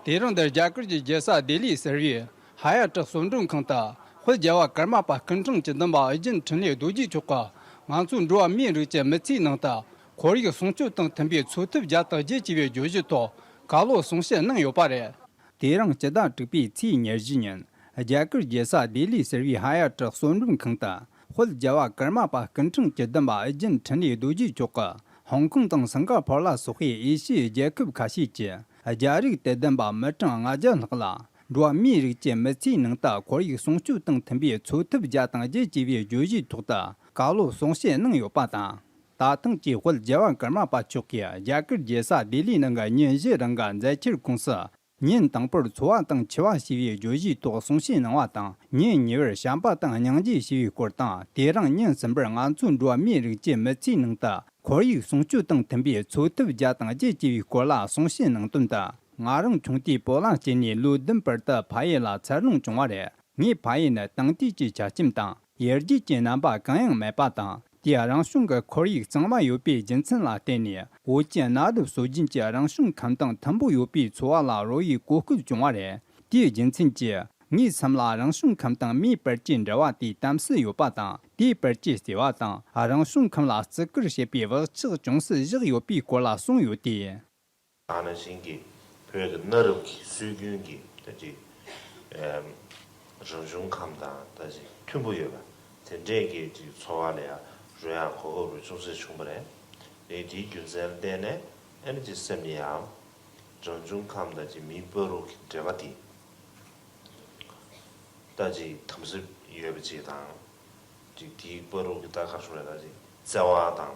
དེ་རིང་འདིར་རྒྱ་གར་གྱི་རྒྱལ་ས་ལྡི་ལིའི་གསར་བའི་ཧ་ཡ་ཏྲི་གསོལ་མགྲོན་ཁང་དུ་དཔལ་རྒྱལ་བ་ཀརྨ་པ་སྐུ་ཕྲེང་བཅུ་བདུན་པ་ཨོ་རྒྱན་འཕྲིན་ལས་རྡོ་རྗེ་མཆོག་གིས་ང་ཚོ་འགྲོ་བ་མིའི་རིགས་ཀྱི་མི་ཚེའི་ནང་དུ་ཁོར་ཡུག་སྲུང་སྐྱོབ་དང་མཐུན་པའི་འཚོ་ཐབས་བརྒྱ་དང་བརྒྱད་ཅེས་པའི་བརྗོད་གཞི་ཐོག་བཀའ་སློབ་གསུང་བཤད་གནང་ཡོད་པ་རེད། དེ་རིང་སྤྱི་ཟླ་དྲུག་པའི་ཚེས་ཉེར་བཞི་ཉིན་རྒྱ་གར་རྒྱལ་ས་ལྡི་ལིའི་གསར་བའི་ཧ་ཡ་ཏྲི་གསོལ་མགྲོན་ཁང་དུ་དཔལ་རྒྱལ་བ་ཀརྨ་པ་སྐུ་ཕྲེང་བཅུ་བདུན་པ་ཨོ་རྒྱན་འཕྲིན་ལས་རྡོ་རྗེ་མཆོག་གིས་ཧོང་ཀོང་དང་སིང་ག་ཕོར་ལ་སོགས་པའི་ཨེ་ཤི་ཡའི་རྒྱལ་ཁབ་ཁ་ཤས་ཀྱི་རྒྱ་རིགས་དད་ལྡན་པ་མི་གྲངས་ལྔ་བརྒྱ་ལྷག་ལ་འགྲོ་བ་མིའི་རིགས་ཀྱི་མི་ཚེའི་ནང་དུ་ཁོར་ཡུག་སྲུང་སྐྱོབ་དང་མཐུན་པའི་འཚོ་ཐབས་བརྒྱ་དང་བརྒྱད་ཅེས་པའི་བརྗོད་གཞིའི་ཐོག་ཏུ་བཀའ་སློབ་གསུང་བཤད་གནང་ཡོད་པ་དང་། ད་ཐེངས་ཀྱི་དཔལ་རྒྱལ་བ་ཀརྨ་པ་མཆོག་གིས་རྒྱ་གར་རྒྱལ་ས་ལྡི་ལི་ནང་གི་ཉིན་བཞི་རིང་གི་མཛད་འཆར་ཁོངས་སུ། ཉིན་དང་པོར་འཚོ་བ་དང་འཆི་བ་ཞེས་པའི་བརྗོད་གཞིའི་ཐོག་གསུང་བཤད་གནང་བ་དང་། ཉིན་གཉིས་པར་བྱམས་པ་དང་སྙིང་རྗེ་ཞེས་པའི་སྐོར་དང་། དེ་རིང་ཉིན་གསུམ་པར་ང་ཚོ་འགྲོ་བ་མིའི་རིགས་ཀྱི་མི་ཚེའི་ནང་དུ་ཁོར་ཡུག་སྲུང་སྐྱོབ་དང་མཐུན་པའི་འཚོ་ཐབས་བརྒྱ་དང་བརྒྱད་ཅེས་པའི་སྐོར་ལ་གསུང་བཤད་གནང་དོན་དུ། ང་རང་ཆུང་དུས་བོད་ལ་སྐྱེས་ནས་ལོ་བདུན་བར་དུ་ཕ་ཡུལ་ལ་འཚར་ལོངས་བྱུང་བ་རེད། ངའི་ཕ་ཡུལ་ནི་དེང་དུས་ཀྱི་ཆ་རྐྱེན་དང་། ཡར་རྒྱས་ཀྱི་རྣམ་པ་གང་ཡང་མེད་པ་དང་། དེའི་རང་བྱུང་གི་ཁོར་ཡུག་གཙང་མ་ཡོད་པའི་རྒྱུ་མཚན་ལ་བརྟེན་ནས། བོད་ཀྱི་གནའ་རབས་སྲོལ་རྒྱུན་གྱི་རང་བྱུང་ཁམས་དང་མཐུན་པོ་ཡོད་པའི་འཚོ་བ་ལ་རོལ་བའི་གོ་སྐབས་བྱུང་བ་རེད། དེའི་རྒྱུ་མཚན་གྱིས། ངའི་སེམས་ལ་རང་བྱུང་ཁམས་དང་མིའི་བར་གྱི་འབྲེལ་བ་དེ་དམ་སྲི་ཡོད་པ་དང་། དེའི་བར་གྱི་བརྩེ་བ་དང་། རང་བྱུང་ཁམས་ལ་བརྩི་བཀུར་བྱེད་པའི་བག་ཆགས་ཅུང་ཟད་བཞག་ཡོད་པའི་སྐོར་ལ་གསུངས་ཡོད་དེ། ད་ནང་བཞིན་གྱི་བོད་ཀྱི་གནའ་རབས་ཀྱི་སྲོལ་རྒྱུན་གྱི་ད་ཅིག་ཨེམ། རང་བྱུང་ཁམས་དང་ད་ཅིག་མཐུན་པོ་ཡོད་པ་དེ་འདྲས་ཀྱི་ཅིག་འཚོ་བ་ལ་ཡང་རོལ་ཡག་གོ་སྐབས་རུ་ཅུང་ཟད་བྱུང་བ་རེད། དེ་དེའི་རྒྱུ་མཚན་ལ་བརྟེན་ནས་ཨ་ནི་ཅིག་སེམས་ནི་ཡང་རང་བྱུང་ཁམས་དང་ཅིག་མིའི་བར་དུ་གི་འབྲེལ་བ་དེ་ད་ཅིག་དམ་སྲི་ཡོད་པ་ཅིག་དང་། ཅིག་དེའི་བར་དུ་གི་ད་ག་རེ་ཟེར་ད་ཅིག་བརྩེ་བ་དང་།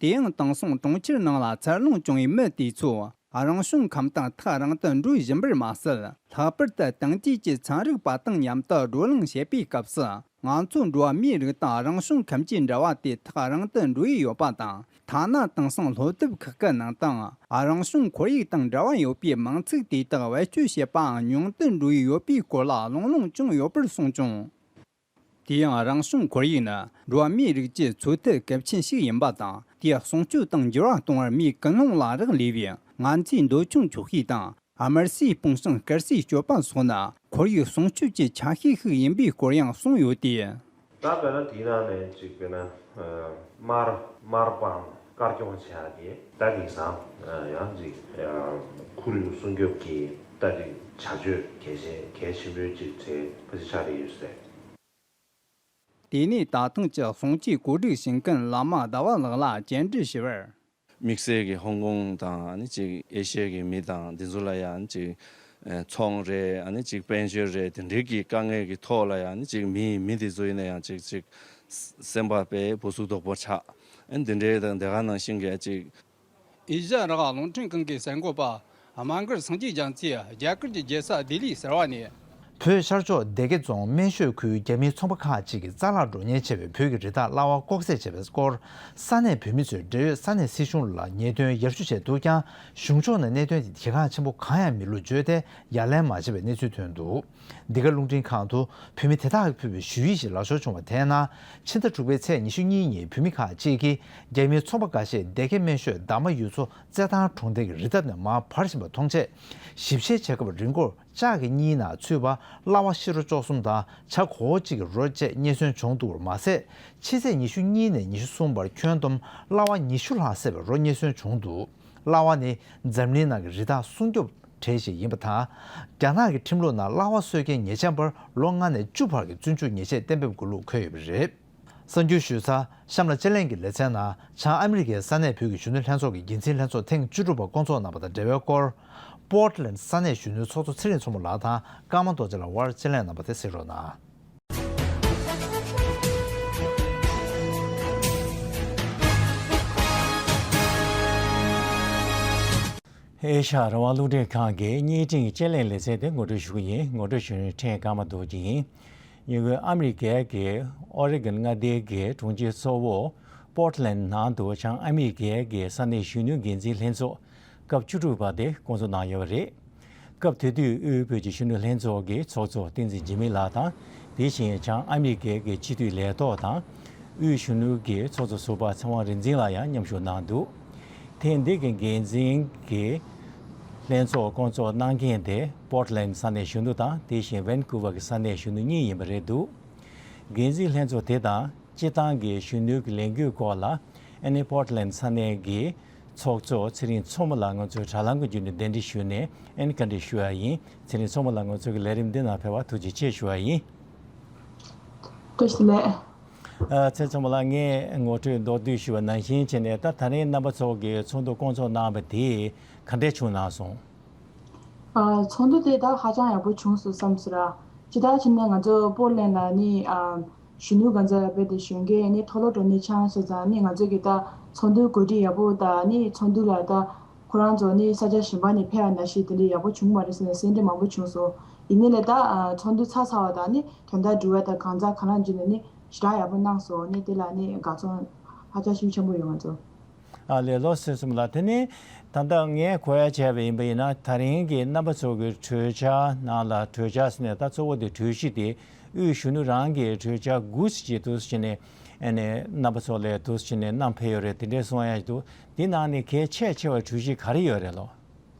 དེ་ཡང་དེང་སང་གྲོང་ཁྱེར་ནང་ལ་འཚར་ལོངས་བྱུང་བའི་མི་དེ་ཚོ་རང་བྱུང་ཁམས་དང་ཐག་རིང་དུ་འགྲོ་བཞིན་པར་མ་ཟད། ལྷག་པར་དུ་དེང་དུས་ཀྱི་ཚན་རིག་པ་དང་མཉམ་དུ་བགྲོ་གླེང་བྱེད་པའི་སྐབས་སུ། ང་ཚོ་འགྲོ་བ་མིའི་རིགས་དང་རང་བྱུང་ཁམས་ཀྱི་འབྲེལ་བ་དེ་ཐག་རིང་དུ་འགྲོ་ཡི་ཡོད་པ་དང་། ཐ་ན་དེང་སང་སློབ་དེབ་ཁག་གི་ནང་དུའང་རང་བྱུང་ཁོར་ཡུག་དང་འབྲེལ་བ་ཡོད་པའི་མིང་ཚིག་དེ་དག་བེད་སྤྱོད་བྱེད་པའང་ཉུང་དུ་འགྲོ་ཡི་ཡོད་པའི་སྐོར་ལ་གླེང་སློང་བྱུང་ཡོད་པར་གསུངས་བྱུང་། དེ་ཡང་རང་བྱུང་ཁོར་ཡུག་ནི་འགྲོ་བ་མིའི་རིགས་ཀྱི་འཚོ་ཐབས་གལ་ཆེན་ཞིག་ཡིན་པ་དང་། དེ་སྲུང་སྐྱོབ་དང་འགྱུར་བ་གཏོང་བར་མིའི་ཀུན་སློང་ལ་རག་ལས་པའི་ང་ཚོའི་འདོད་ཆུང་ཆོག་ཤེས་དང་། དམར་སའི་སྤུངས་ཤིང་དཀར་སའི་སྤྱོད་པ་སོགས་ནི་ཁོར་ཡུག་སྲུང་སྐྱོབ་ཀྱི་ཆ་ཤས་ཤིག་ཡིན་པའི་སྐོར་ཡང་གསུངས་ཡོད་དེ། ད་དཔེར་ན་དེའི་ནང་ནས་ཅིག་དཔེར་ན་དམར་དམར་སྤང་དཀར་སྐྱོང་བྱེད་ཡག་དེ་ད་དེང་སང་ཡང་ཅིག་ཁོར་ཡུག་སྲུང་སྐྱོབ་ཀྱི་ད་ཅིག་བྱ་སྤྱོད་གལ་ཆེ་གལ་ཆེན་པོའི་ཅིག་གྲས་ཕལ་ཆེར་ཆགས་བསྡད་ཡོད་ཟེར། དེ་ནས་ད་ཐེངས་ཀྱི་གསུང་ཆོས་གོ་སྒྲིག་བྱེད་མཁན་བླ་མ་ཟླ་བ་ལགས་ལ་བཅར་འདྲི་ཞུས་པར། དམིགས་བསལ་གྱི་ཧོང་ཀོང་དང་ཨ་ནི་ཅིག་ཨེ་ཤི་ཡ་གི་མི་དང་འདི་ཚོ་ལ་ཡང་ཅིག་ཨེ་ཚོང་རེད། ཨ་ནི་ཅིག་དཔལ་འབྱོར་རེད། དེ་འདྲའི་གི་དཀའ་ངལ་གྱི་ཐོག་ལ་ཡང་ཨ་ནི་ཅིག་མི་མི་དེ་ཚོ་ཡིན་ན་ཡང་ཅིག་ཅིག་སེམས་པ་དཔེ་སྦུ་སུབ་དོག་པོ་ཆགས། ཨ་ནི་དེ་འདྲའི་དང་དེ་ག་ནང་བཞིན་གྱི་ཅིག་ཨེ་ཤ་ཡ་རང་དབང་རླུང་འཕྲིན་ཁང་གི་གསར་འགོད་པ་དམའ་འགར་སངས་རྒྱས་རྒྱ་མཚོས་རྒྱ་གར་གྱི་རྒྱལ་ས་ལྡི་ལི་ཟེར་བ་ནས། བོད་ཤར་ཕྱོགས་སྡེ་དགེ་རྫོང་སྨན་ཤོད་ཁུལ་རྒྱ་མིའི་ཚོང་པ་ཁག་ཅིག་གིས་རྩ་བརླག་འགྲོ་ཉེན་ཆེ་བའི་བོད་ཀྱི་རི་དྭགས་གླ་བ་ལྐོག་བསད་བྱས་པའི་སྐོར། ས་གནས་བོད་མི་ཚོས་འབྲེལ་ཡོད་ས་གནས་སྲིད་གཞུང་ལ་ཉེས་དོན་ཡར་ཞུ་བྱས་འདུག་ཀྱང་། གཞུང་ཕྱོགས་ནས་གནད་དོན་དེ་གལ་འགངས་ཆེན་པོ་གང་ཡང་མིན་ལུགས་བརྗོད་དེ་ཡ་ལན་མ་བྱས་པའི་གནས་ཚུལ་ཐོན་འདུག་འདི་ག་རླུང་འཕྲིན་ཁང་དུ་བོད་མི་དེ་དག་གིས་ཕུལ་བའི་ཞུ་ཡིག་ཞིག་ལག་འབྱོར་བྱུང་བ་དེའི་ནང་། ཕྱི་ཟླ་དྲུག་པའི་ཚེས་ཉི་ཤུ་གཉིས་ཉིན་བོད་མི་ཁག་ཅིག་གིས་རྒྱ་མིའི་ཚོང་པ་འགའ་ཤས་སྡེ་དགེ་སྨན་ཤོད་འདབ་མ་ཡུལ་ཚོ་རྩེད་ཐང་གྲོང་རྡལ་གྱི་རི་འདབས་ནས་མར་བར་བཞིན་པ་མཐོང་རྗེས། ཞིབ་བཤེར་བྱེད་སྐབས་རི་མགོར་ལྕགས་ཀྱི་གཉིས་ནང་ཚུད་པ་གླ་བ་ཤི་རོ་བཅུ་གསུམ་དང་བྱ་གོ་བོ་གཅིག་གི་རོ་བཅས་རྙེད་སོན་བྱུང་འདུག་པར་མ་ཟད། ཕྱི་ཚེས་ཉི་ཤུ་གཉིས་ནས་ཉི་ཤུ་གསུམ་བར་ཁྱོན་བསྡོམས་གླ་བ་ཉི་ཤུ་ལྷག་བསད་པའི་རོ་རྙེད་སོན་བྱུང་འདུག་གླ་བ་ནི་འཛམ་གླིང་ནང་གི་རི་དྭགས་སྲུང་སྐྱོབ་གྲས་ཤིག་ཡིན་པ་དང་། རྒྱ་ནག་གི་ཁྲིམས་ལུགས་ནང་གླ་བ་གསོད་མཁན་ཉེས་ཅན་པར་ལོ་ལྔ་ནས་བཅུ་བར་གྱི་བཙོན་འཇུག་ཉེས་ཆད་གཏན་འབེབས་དགོས་ལུགས་འཁོད་ཡོད་པ་རེད། གསར་འགྱུར་ཞུས་ཚར། གཤམ་ལ་དཔྱད་གླེང་གི་ལེ་ཚན་ནང་བྱང་ཨ་མི་རི་ཀའི་ས་གནས་བོད་ཀྱི་གཞོན་ནུ་ལྷན་ཚོགས་ཀྱི་འགན་འཛིན་ལྷན་ཚོགས་ཐེངས་བཅུ་དྲུག་པ་བསྐོང་ཚོགས་གནང་བ་དང་འབྲེལ་བའི་སྐོར། པོར་ཊི་ལེན་ཌི་ས་གནས་གཞོན་ནུའི་ཚོགས་གཙོ་ཚེ་རིང་མཚོ་མོ་ལགས་དང་ཀརྨ་རྡོ་རྗེ་ལགས་དབར་དཔྱད་གླེང་གནང་བ་དེ་གཟིགས་རོགས་གནང་། ཨེ་ཤ་ཡ་རང་དབང་རླུང་འཕྲིན་ཁང་གི་བརྙན་འཕྲིན་དཔྱད་གླེང་ལེ་ཚན་དེ་ངོ་སྤྲོད་ཞུ་གི་ཡིན། ངོ་སྤྲོད་ཞུ་མཁན་ཕྲན་ཀརྨ་རྡོ་རྗེ་ཡིན། ཡུལ་ཨ་མི་རི་ཀའི་གི་ཨོ་རེ་གོན་མངའ་སྡེའི་གི་གྲོང་ཁྱེར་གཙོ་བོ་པོར་ཊི་ལེན་ཌི་ནང་དུ་བྱང་ཨ་མི་རི་ཀའི་གི་ས་གནས་གཞོན་ནུའི་འགན་འཛིན་ལྷན་ཚོགས་ སྐབས་བཅུ་དྲུག་པ་དེ་བསྐོང་ཚོགས་གནང་ཡོད་པ་རེད། སྐབས་དེ་དུས་དབུས་བོད་ཀྱི་གཞོན་ནུ་ལྷན་ཚོགས་ཀྱི་ཚོགས་གཙོ་བསྟན་འཛིན་འཇིགས་མེད་ལགས་དང་། དེ་བཞིན་བྱང་ཨ་མི་རི་ཀའི་གི་སྤྱི་འཐུས་ལས་ཐོག་དང་། དབུས་གཞོན་ནུ་གི་ཚོགས་གཙོ་ཟུར་པ་ཚེ་དབང་རིག་འཛིན་ལགས་ཡང་མཉམ་ཞུགས་གནང་འདུག་ཐེངས་འདི་གི་འགན་འཛིན་གྱི་ལྷན་ཚོགས་བསྐོང་ཚོགས་གནང་མཁན་དེ་པོར་ཊི་ལན་ས་གནས་གཞོན་ནུ་དང་། དེ་བཞིན་ཝན་ཀུ་ཝར་གྱི་ས་གནས་གཞོན་ནུ་གཉིས་ཡིན་པ་རེད་འདུག་འགན་འཛིན་ལྷན་ཚོགས་དེ་དང་སྤྱི་བཏང་གི་གཞོན་ནུའི་གི་ལས་འགུལ་སྐོར་ལ་ཨ་ནི་པོར་ཊི་ལན་ས་གནས་ཀྱི་ཚོགས་གཙོ་ཚེ་རིང་མཚོ་མོ་ལགས་ང་ཚོའི་དྲ་ལམ་གྱི་བརྒྱུད་ནས་གདན་འདྲེན་ཞུས་ནས་ཨ་ནི་བཀའ་འདྲི་ཞུ་ཡ་ཡིན། ཚེ་རིང་མཚོ་མོ་ལགས་ང་ཚོའི་གི་ལས་རིམ་འདི་ནང་ཕེབས་པར་ཐུགས་རྗེ་ཆེ་ཞུ་ཡ་ཡིན། བཀྲ་ཤིས་བདེ་ལེགས། ཨ། ཚེ་མཚོ་མོ་ལགས། ངས་ངོ་སྤྲོད་མདོར་བསྡུས་ཞུས་པ་ནང་བཞིན་བྱས་ནས་ད་ད་རིང་རྣམ་པ་ཚོ་གི་ཚོགས་འདུ་བསྐོང་ཚོགས་གནང་བ་དེ་ག་འདྲས་བྱུང་གནང་སོང་། ཨ། ཚོགས་འདུ་དེ་ད་ཧ་ཅང་ཡག་པོ་བྱུང་སོང་བསམ་སོང་ར། ཅི་ལྟར་བྱས་ནས་ང་ཚོ་པོར་ཊི་ལན་ལ་ནི། ཨ། གཞོན་ནུ་གང་ཚ་ར་བེད་དེ་གཞོན་སྐྱེས་ནི་མཐོ་སློབ་འགྲོ་ནི་ཆང་སོང་ཙང་ནི་ང་ཚོ་གི་ད་ཚོགས་འདུའི་གོ་སྒྲིག་ཡག་པོ་དང་ནི་ཚོགས་འདུ་ལ་ད་ཁོ་རང་ཚོ་ནི་ས་ཆ་གཞན་པ་ནས་ཕེབས་པ་ནང་བཞིན་དེ་འདྲ་ཡག་པོ་བྱུང་མ་རེད་ཟེར་ནས་སེམས་ཁྲལ་མང་པོ་བྱུང་སོང་། ཡིན་ནའི་ལས་ད། ཨ། ཚོགས་འདུ་ཚར་ཚར་བ་དང་ནི་དོན་དག་འགྲུལ་བ་དང་གང་ཚ་གང་ལ་འཇུས་ནས་ནི་ཞེ་དྲག་ཡག་པོ་གནང་སོང་། ནི་དེ་ལ་ནི་དགའ་ཚོར་ཧ་ཅང་ཤུགས་ཆེན་པོ་ཡོད་ང་ཚོ། ཨ་ལས། ལགས་སོ་ཚེ་མཚོ་མོ་ལགས། དེ་ནས་ད་ལྟ་ངས་གོ་ཡ་བྱས་པ་ཡིན་པ་ཡིན་ན་ད་རིང་གི་རྣམ་པ་ཚོ་གི་གྲོས་འཆར་ནང་ལ། གྲོས་འཆར་ཟེར་ནས་ད་གཙོ་བོ་དེ་གྲོས་གཞི་དེ་དབུས་གཞོན་ནུ་རང་གི་གྲོས་འཆར་དགུ་ཞིག་འདུག་སེ་བྱས་ནས་ཨ་ནི་རྣམ་པ་ཚོ་ལ་འདུག་སེ་བྱས་ནས་བསྣམས་ཕེབས་ཡོད་རེད། དེ་འདྲས་གསུང་ཡ་ཞིག་འདུག་དེ་ནང་ནས་གལ་ཆེ་ཆེ་བའི་གྲོས་གཞི་ག་རེ་ཡོད་རེད་ལོ།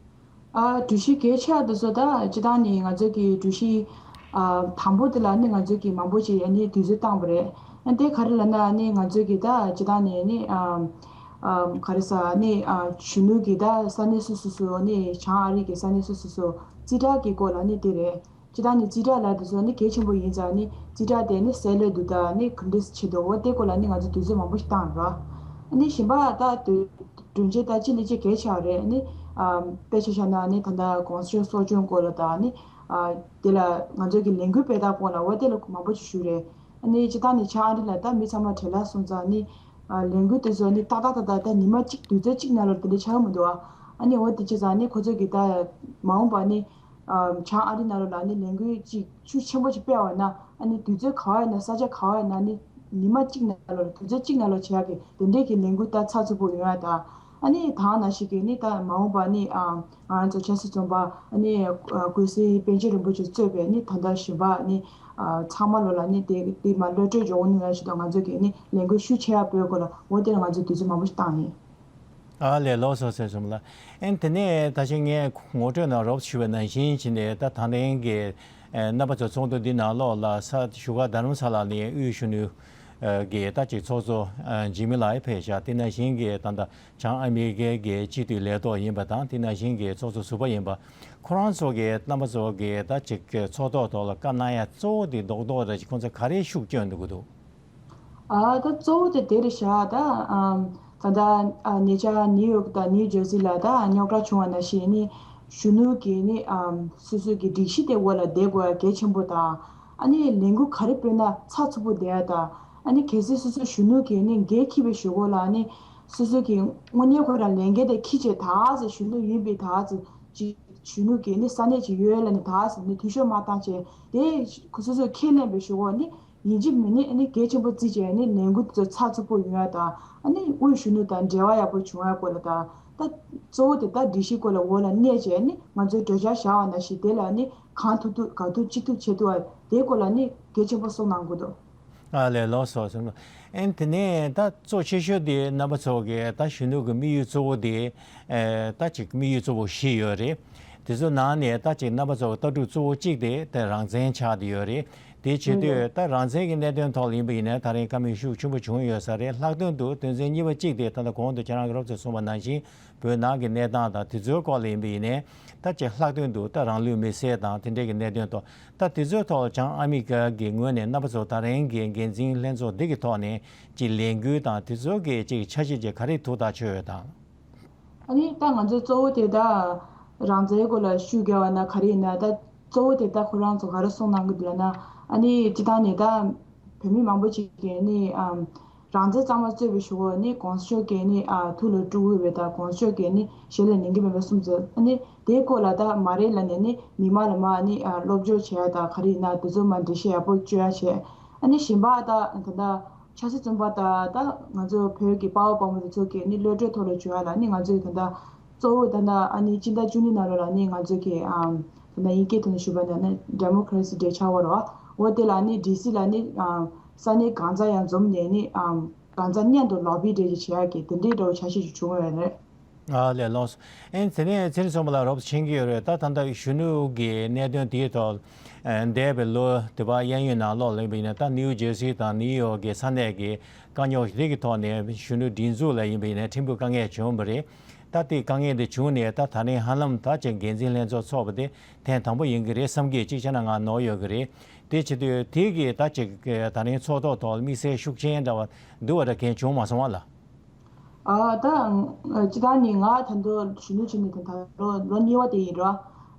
ཨ། གྲོས་གཞི་གལ་ཆེ་བ་དེ་ཚོ་ད་སྤྱིར་བཏང་ནི་ང་ཚོ་གི་གྲོས་གཞི། ཨ། དང་པོ་དེ་ལ་ནི་ང་ཚོ་གི་མང་པོ་ཅིག་ཨ་ནི་དུས་ཚོད་བཏང་བ་རེད། ཨ། དེ་ག་རེ་ལབ་ན་ནི་ང་ཚོ་གི་ད་སྤྱིར་བཏང་ནི་ནི། ཨ། ཨ། ག་རེ་ཟ་ནི། ཨ། གཞོན་ནུ་གི་ད་ས་གནས་སོ་སོ་སོ་ནི་བྱང་ཨ་རི་གི་ས་གནས་སོ་སོ་སོ་རྩིས་ཁྲ་གི་སྐོར་ལ་ནི་དེ་རེད། སྤྱིར་བཏང་ནི་རྩིས་ཁྲ་ལ་དེ་ཚོ་ནི་གལ་ཆེན་པོ་ཡིན་ཙང་ནི་རྩིས་ཁྲ་དེ་ནི་གསལ་ལེ་འདུག་ད་ནི་ག་འདྲས་བྱེད་འདུག་འོ་དེ་སྐོར་ལ་ནི་ང་ཚོ་དུས་ཚོད་མང་པོ་ཞིག་བཏང་ར། ཨ་ནི་གཞན་པ་ད་དུས་གྲོས་འཆར་ད་ཅི་ལས་ཅི་གལ་ཆེ་བ་རེད། ཨ་ནི། ཨ། དཔེ་ཆ་བཞག་ན་ནི་ད་ལྟ་གོང་ས་མཆོག་གསོ་སྐྱོང་སྐོར་ལ་དང་ནི། ཨ། དེ་ལ་ང་ཚོ་གི་ལས་འགུལ་སྤེལ་སྟངས་སྐོར་ལ་འོ་དེ་ལ་མང་པོ་ཞིག་ཞུས་རེད། ཨ་ནི་སྤྱིར་བཏང་ནི་བྱང་ཨ་རི་ལ་ད་མི་ཚང་མ་བྲེལ་བ་སོང་ཙང་ནི། ཨ། ལས་འགུལ་དེ་ཚོ་ནི་ཏག་ཏག་ཏག་ཏག་ད་ཉི་མ་གཅིག་དུས་ཚོད་གཅིག་ནང་ལ་དེ་འདྲ་ཆགས་ཀྱི་མི་འདུག་ཨ་ནི་འོ་དེ་བྱས་ཙང་ནི་ཁོ་ཚོ་གི་ད་མ་འོངས་པ་ནི། ཨ། བྱང་ཨ་རི་ནང་ལོགས་ལ་ནི་ལས་འགུལ་ཅིག་ཤུགས་ཆེན་པོ་ཅིག་སྤེལ་བ་ན། ཨ་ནི་དུས་ཚོད་ག་བ་ཡིན་ན་ས་ཆ་ག་བ་ཡིན་ན་ནི་ཉི་མ་གཅིག་ནང་ལོགས་དུས་ཚོད་གཅིག་ནང་ལོགས་བྱེད་ཡག་གི་དེ་འདྲས་ཀྱི་ལས་འགུལ་ད་ཚགས་ཚུད་པོ་ཡོང་ཡ་དང་། ཨ་ནི་ད་ག་ནང་བཞིན་གྱི་ནི་ད་མ་འོངས་པ་ནི། ཨ། ང་ཚོ་ཆབ་སྲིད་བཙོན་པ་ཨ་ནི། ཨ། སྐུ་ཚེ་པཎ་ཆེན་རིན་པོ་ཆེ་གཙོས་པའི་ནི་ད་ལྟ་གཞོན་པ་ནི། ཨ། ཚང་མ་ལོ་ལ་ནི་དེ་དེ་མ་གློད་གྲོལ་འཇོག་ནུས་ཡ་ཞིག་དང་ང་ཚོ་གི་ནི་ལས་འགུལ་ཤུགས་ཆེ་ཡ་སྤེལ་དགོས་ལ་འོ་དེ་ལ་ང་ཚོ་དུས་ཚོད་མང་པོ་ཞིག་བཏང་ཡིན། ཨ་ལས། ལགས་སོ་ཚེ་མཚོ་མོ་ལགས། ཨན། དེ་ནས་ད་ཅི་ངས་ངོ་སྤྲོད་ནང་རོབ་ཞུས་པ་ནང་བཞིན་བྱས་ནས་ད་ད་ལན་གྱི་རྣམ་པ་ཚོ་ཚོགས་འདུ་འདི་ནང་ལོགས་ལ་ས་བཞུགས་སྒར་རྡ་རམ་ས་ལ་ནས་དབུས་གཞོན་ནུ་གི་ད་ཅིག་ཚོགས་གཙོ་འཇིགས་མེད་ལགས་ཕེབས་ཤག་དེ་ནང་བཞིན་གྱི་ད་ལྟ་བྱང་ཨ་མི་རི་ཀའི་གི་སྤྱི་འཐུས་ལས་ཐོག་ཡིན་པ་དང་། དེ་ནང་བཞིན་གྱི་ཚོགས་གཙོ་ཟུར་པ་ཡིན་པ། ཁོ་རང་ཚོ་གི་རྣམ་པ་ཚོ་གི་ད་ཅིག་ཚོགས་ཐོག་ཐོག་ལ་བཀའ་གནང་ཡ་གཙོ་བོ་དེ་རྡོག་རྡོག་རེ་ཅིག་ཁོང་ཚོ་ག་རེ་ཤུགས་བསྐྱོན་འདུག་གི་འདུག་ཨ། ད་གཙོ་བོ་དེ་དེ་རེད་ཤག་ད་ཨམ། ད་ལྟ་ཨ་ཉེ་ཆར་ནིའུ་ཡོག་དང་ནིའུ་ཇར་སི་ལ་ད་རྙོག་དྲ་བྱུང་བ་ནང་བཞིན་ནི་གཞོན་ནུ་གི་ནི་ཨམ། སོ་སོ་གི་སྒྲིག་གཞི་དེ་འོག་ལ་བསྡད་དགོས་ཡ་གལ་ཆེན་པོ་དང་། ཨ་ནི་ལས་འགུལ་ག་རེ་སྤེལ་ན་ཚགས་ཚུད་པོ་བསྡད་ཡ་དང་། ཨ་ནི་གལ་སྲིད་སོ་སོ་གཞོན་ནུ་གི་ནི་འགན་འཁྱེར་བའི་གཞུག་གུ་ལ་ནི་སོ་སོ་གི་དངོས་གནས་ཁོ་རང་ལས་འགན་དེ་འཁྱེར་བྱས་ད་ཟེར་གཞོན་ནུ་ཡིན་པའི་ད་ཟེར་ཅིག་གཞོན་ནུ་གི་ནི་ས་གནས་ཅིག་ཡོད་ལ་ནི་ད་ཟེར་ནི་འཐུས་ཤོར་མ་བཏང་བྱས་དེ་ཁོ་སོ་སོས་ཁས་ལེན་པའི་གཞུག་གུ་ནི། ཡིན་གཅིག་མིན་གཅིག་ཨ་ནི་གལ་ཆེན་པོ་བརྩིས་བྱས་ནི་ལས་འགུལ་དེ་ཚོ་ཚགས་ཚུད་པོ་ཡོང་ཡ་དང་། ཨ་ནི་དབུས་གཞོན་ནུ་དང་འབྲེལ་བ་ཡག་པོ་བྱུང་ཡ་སྐོར་ལ་དང་། ད་གཙོ་བོ་དེ་ད་སྒྲིག་གཞི་སྐོར་ལ་འོག་ལ་གནས་བྱས་ནི་ང་ཚོའི་གྲོས་འཆར་བཞག་པ་ནང་བཞིན་དེ་ལ་ནི་གང་ཐུབ་ཐུབ་ག་ཐུབ་ཅི་ཐུབ་བྱེད་ཐུབ་པ་དེ་སྐོར་ལ་ནི་གལ་ཆེན་པོ་གསུངས་གནང་དགོས་འདུག་ཨ་ལས། ལགས་སོ་ཚེ་མཚོ། ཨན། དེ་ནས་ད་གཙོ་ཆེ་ཤོས་དེ་རྣམ་པ་ཚོ་གི་ད་གཞོན་ནུ་གི་དམིགས་ཡུལ་གཙོ་བོ་དེ། ཨེ། ད་ཅིག་དམིགས་ཡུལ་གཙོ་བོ་བཞི་ཡོད་རེད། དེ་ཚོ་ནང་ནས་ད་ཅིག་རྣམ་པ་ཚོ་ལྟ་གྲུབ་གཙོ་བོ་གཅིག་དེ་ད་རང་བཙན་ཆགས་བསྡད་ཡོད་རེད། དེ་བྱེད་དུས་ད་རང་བཙན་གྱི་གནད་དོན་ཐོག་ལ་ཡིན་པ་ཡིན་ན་ད་རིང་བཀའ་མོལ་ཤུགས་ཆེན་པོ་བྱུང་ཡོད་ས་རེད། ལྷག་དོན་དུ་དོན་ཚན་གཉིས་པ་གཅིག་དེ་ད་ལྟ་གོང་དུ་ཁྱེད་རང་གིས་རོབ་ཙམ་གསུངས་པ་ནང་བཞིན་བོད་ནང་གི་གནས་སྟངས་དང་དེ་ཚོའི་སྐོར་ལ་ཡིན་པ་ཡིན་ནའི་ད་ཅིག་ལྷག་དོན་དུ་ད་རང་ལུས་མེར་སྲེག་དང་དེ་འདྲའི་གི་གནད་དོན་ཐོག་ད་དེ་ཚོའི་ཐོག་ལ་བྱང་ཨ་མི་རི་ཀ་གི་ངོས་ནས་རྣམ་པ་ཚོ་ད་རིང་གི་འགན་འཛིན་ལྷན་ཚོགས་འདི་གི་ཐོག་ནས་ཅིག་ལས་འགུལ་དང་དེ་ཚོའི་གི་ཅིག་འཆར་གཞི་ཅིག་ག་རེ་ཐུགས་ཐག་ཆོད་ཡོད་དང་། ཨ་ནི་ད་ང་ཚོ་གཙོ་བོ་དེ་ད་རང་བཙན་སྐོར་ལ་ཤུགས་རྒྱག་པ་ན་ག་རེ་ཡིན་ན། ད་གཙོ་བོ་དེ་ད་ཁོ་རང་ཚོ་ག་རེ་གསུངས་གནང་གི་འདུག་ལབ་ན། ཨ་ནི་སྤྱིར་བཏང་ནས་ད་བོད་མི་མང་པོ་ཅིག་གིས་ནི་ཨམ། རང་བཙན་གཙང་མ་རྩོད་པའི་གཞུག་གུ་ནི་གོང་ས་མཆོག་གིས་ནི་ཨ། ཐུགས་ལ་སྤྲོ་གི་ཡོད་པ་དང་གོང་ས་མཆོག་གིས་ནི་ཞལ་ལ་ལེན་གྱི་མེད་པ་གསུངས་ཚར། ཨ་ནི་དེའི་སྐོར་ལ་ད་མ་རེད་ལབ་ནས་ནི་མི་མང་ལ་མར་ནི་ཨ། སློབ་སྦྱོང་བྱེད་ཡ་དང་ག་རེ་ཡིན་ན་དེ་ཚོ་མར་འགྲེལ་བཤད་ཡག་པོ་བཅོ་ཡ་བྱས། ཨ་ནི་གཞན་པ་ད་ད་ལྟ་ཆབ་སྲིད་བཙོན་པ་དང་ད་ང་ཚོ་བོད་ཀྱི་དཔའ་བོ་དཔའ་མོ་དེ་ཚོ་གི་ནི་གློད་གྲོལ་ཐོག་ལ་བྱུང་ཡ་ལ་ནི་ང་ཚོས་ད་ལྟ་ གཙོ་བོ་ད་ལྟ་ཨ་ནི་སྤྱི་ཟླ་བཅུ་གཉིས་ནང་ལོགས་ལ་ནི་ང་ཚོ་གི་ཨམ་ད་ལྟ་དབྱིན་སྐད་ཐོག་ནས་ཞུས་པ་ན་ནི་Democracy Day ཆགས་ཡོད་རེད་བ། འོ་དེ་ལ་ནི་ཌི་སི་ལ་ནི་ཨམ་ས་གནས་གང་ཚ་ཡང་འཛོམས་ནས་ནི་ཨམ་གང་ཚ་མཉམ་དུ་Lobby Day ཅིག་བྱེད་ཡག་གི་དེ་འདྲའི་འདྲ་བོ་འཆར་གཞི་ཞིག་བྱུང་ཡོད་རེད། ཨ་ལས། ལགས་སོ། ཨེ་དེ་ནས་ཚེ་རིང་ཚོང་པ་ལགས་རོབ་ཙམ་མཁྱེན་གྱི་ཡོད་རེད། ད་ད་ལྟ་གཞོན་ནུ་གི་གནད་དོན་དེའི་ཐོག་ཨ་འདས་པའི་ལོ་དེ་བར་གཡས་གཡོན་ནང་ལོགས་ལ་ཡིན་པ་ཡིན་ན། ད་ནིའུ་ཇར་སི་དང་ནིའུ་ཡོག་གི་ས་གནས་ཀྱི་དཀའ་རྙོག་དེ་གི་ཐོག་ནས་གཞོན་ནུ་སྒྲིག་འཛུགས་ལ་ཡིན་པ་ཡིན་ན་ཕྲན་བུ་དཀའ་ངལ་བྱུང་བ་རེད། ད་དེ་དཀའ་ངལ་དེ་བྱུང་ནས་ད་ད་རིང་ཧ་ལམ་ད་ཅིག་འགན་འཛིན་ལྷན་ཚོགས་ཚོགས་པ་དེ་ཐེངས་དང་པོ་ཡིན་གྱི་རེད་བསམ་གྱི། གཅིག་བྱས་ན་ང་ནོར་ཡོད་ཀྱི་རེད། དེ་བྱེད་དུས་དེ་གི་ད་ཅིག་ད་རིང་ཚོགས་ཐོག་ཐོག་དམིགས་བསལ་ཤུགས་རྐྱེན་འདྲ་བ་འདུག་བ་འདྲ་གང་བྱུང་མ་སོང་བ་ལ། ཨ་ད་ཨ་སྤྱིར་བཏང་ནི་ང་ད་དུང་གཞོན་ནུ་བྱས་ནས་ད་ད་ལོ་ལོ་གཉིས་པ་དེ་ཡིན་རོ།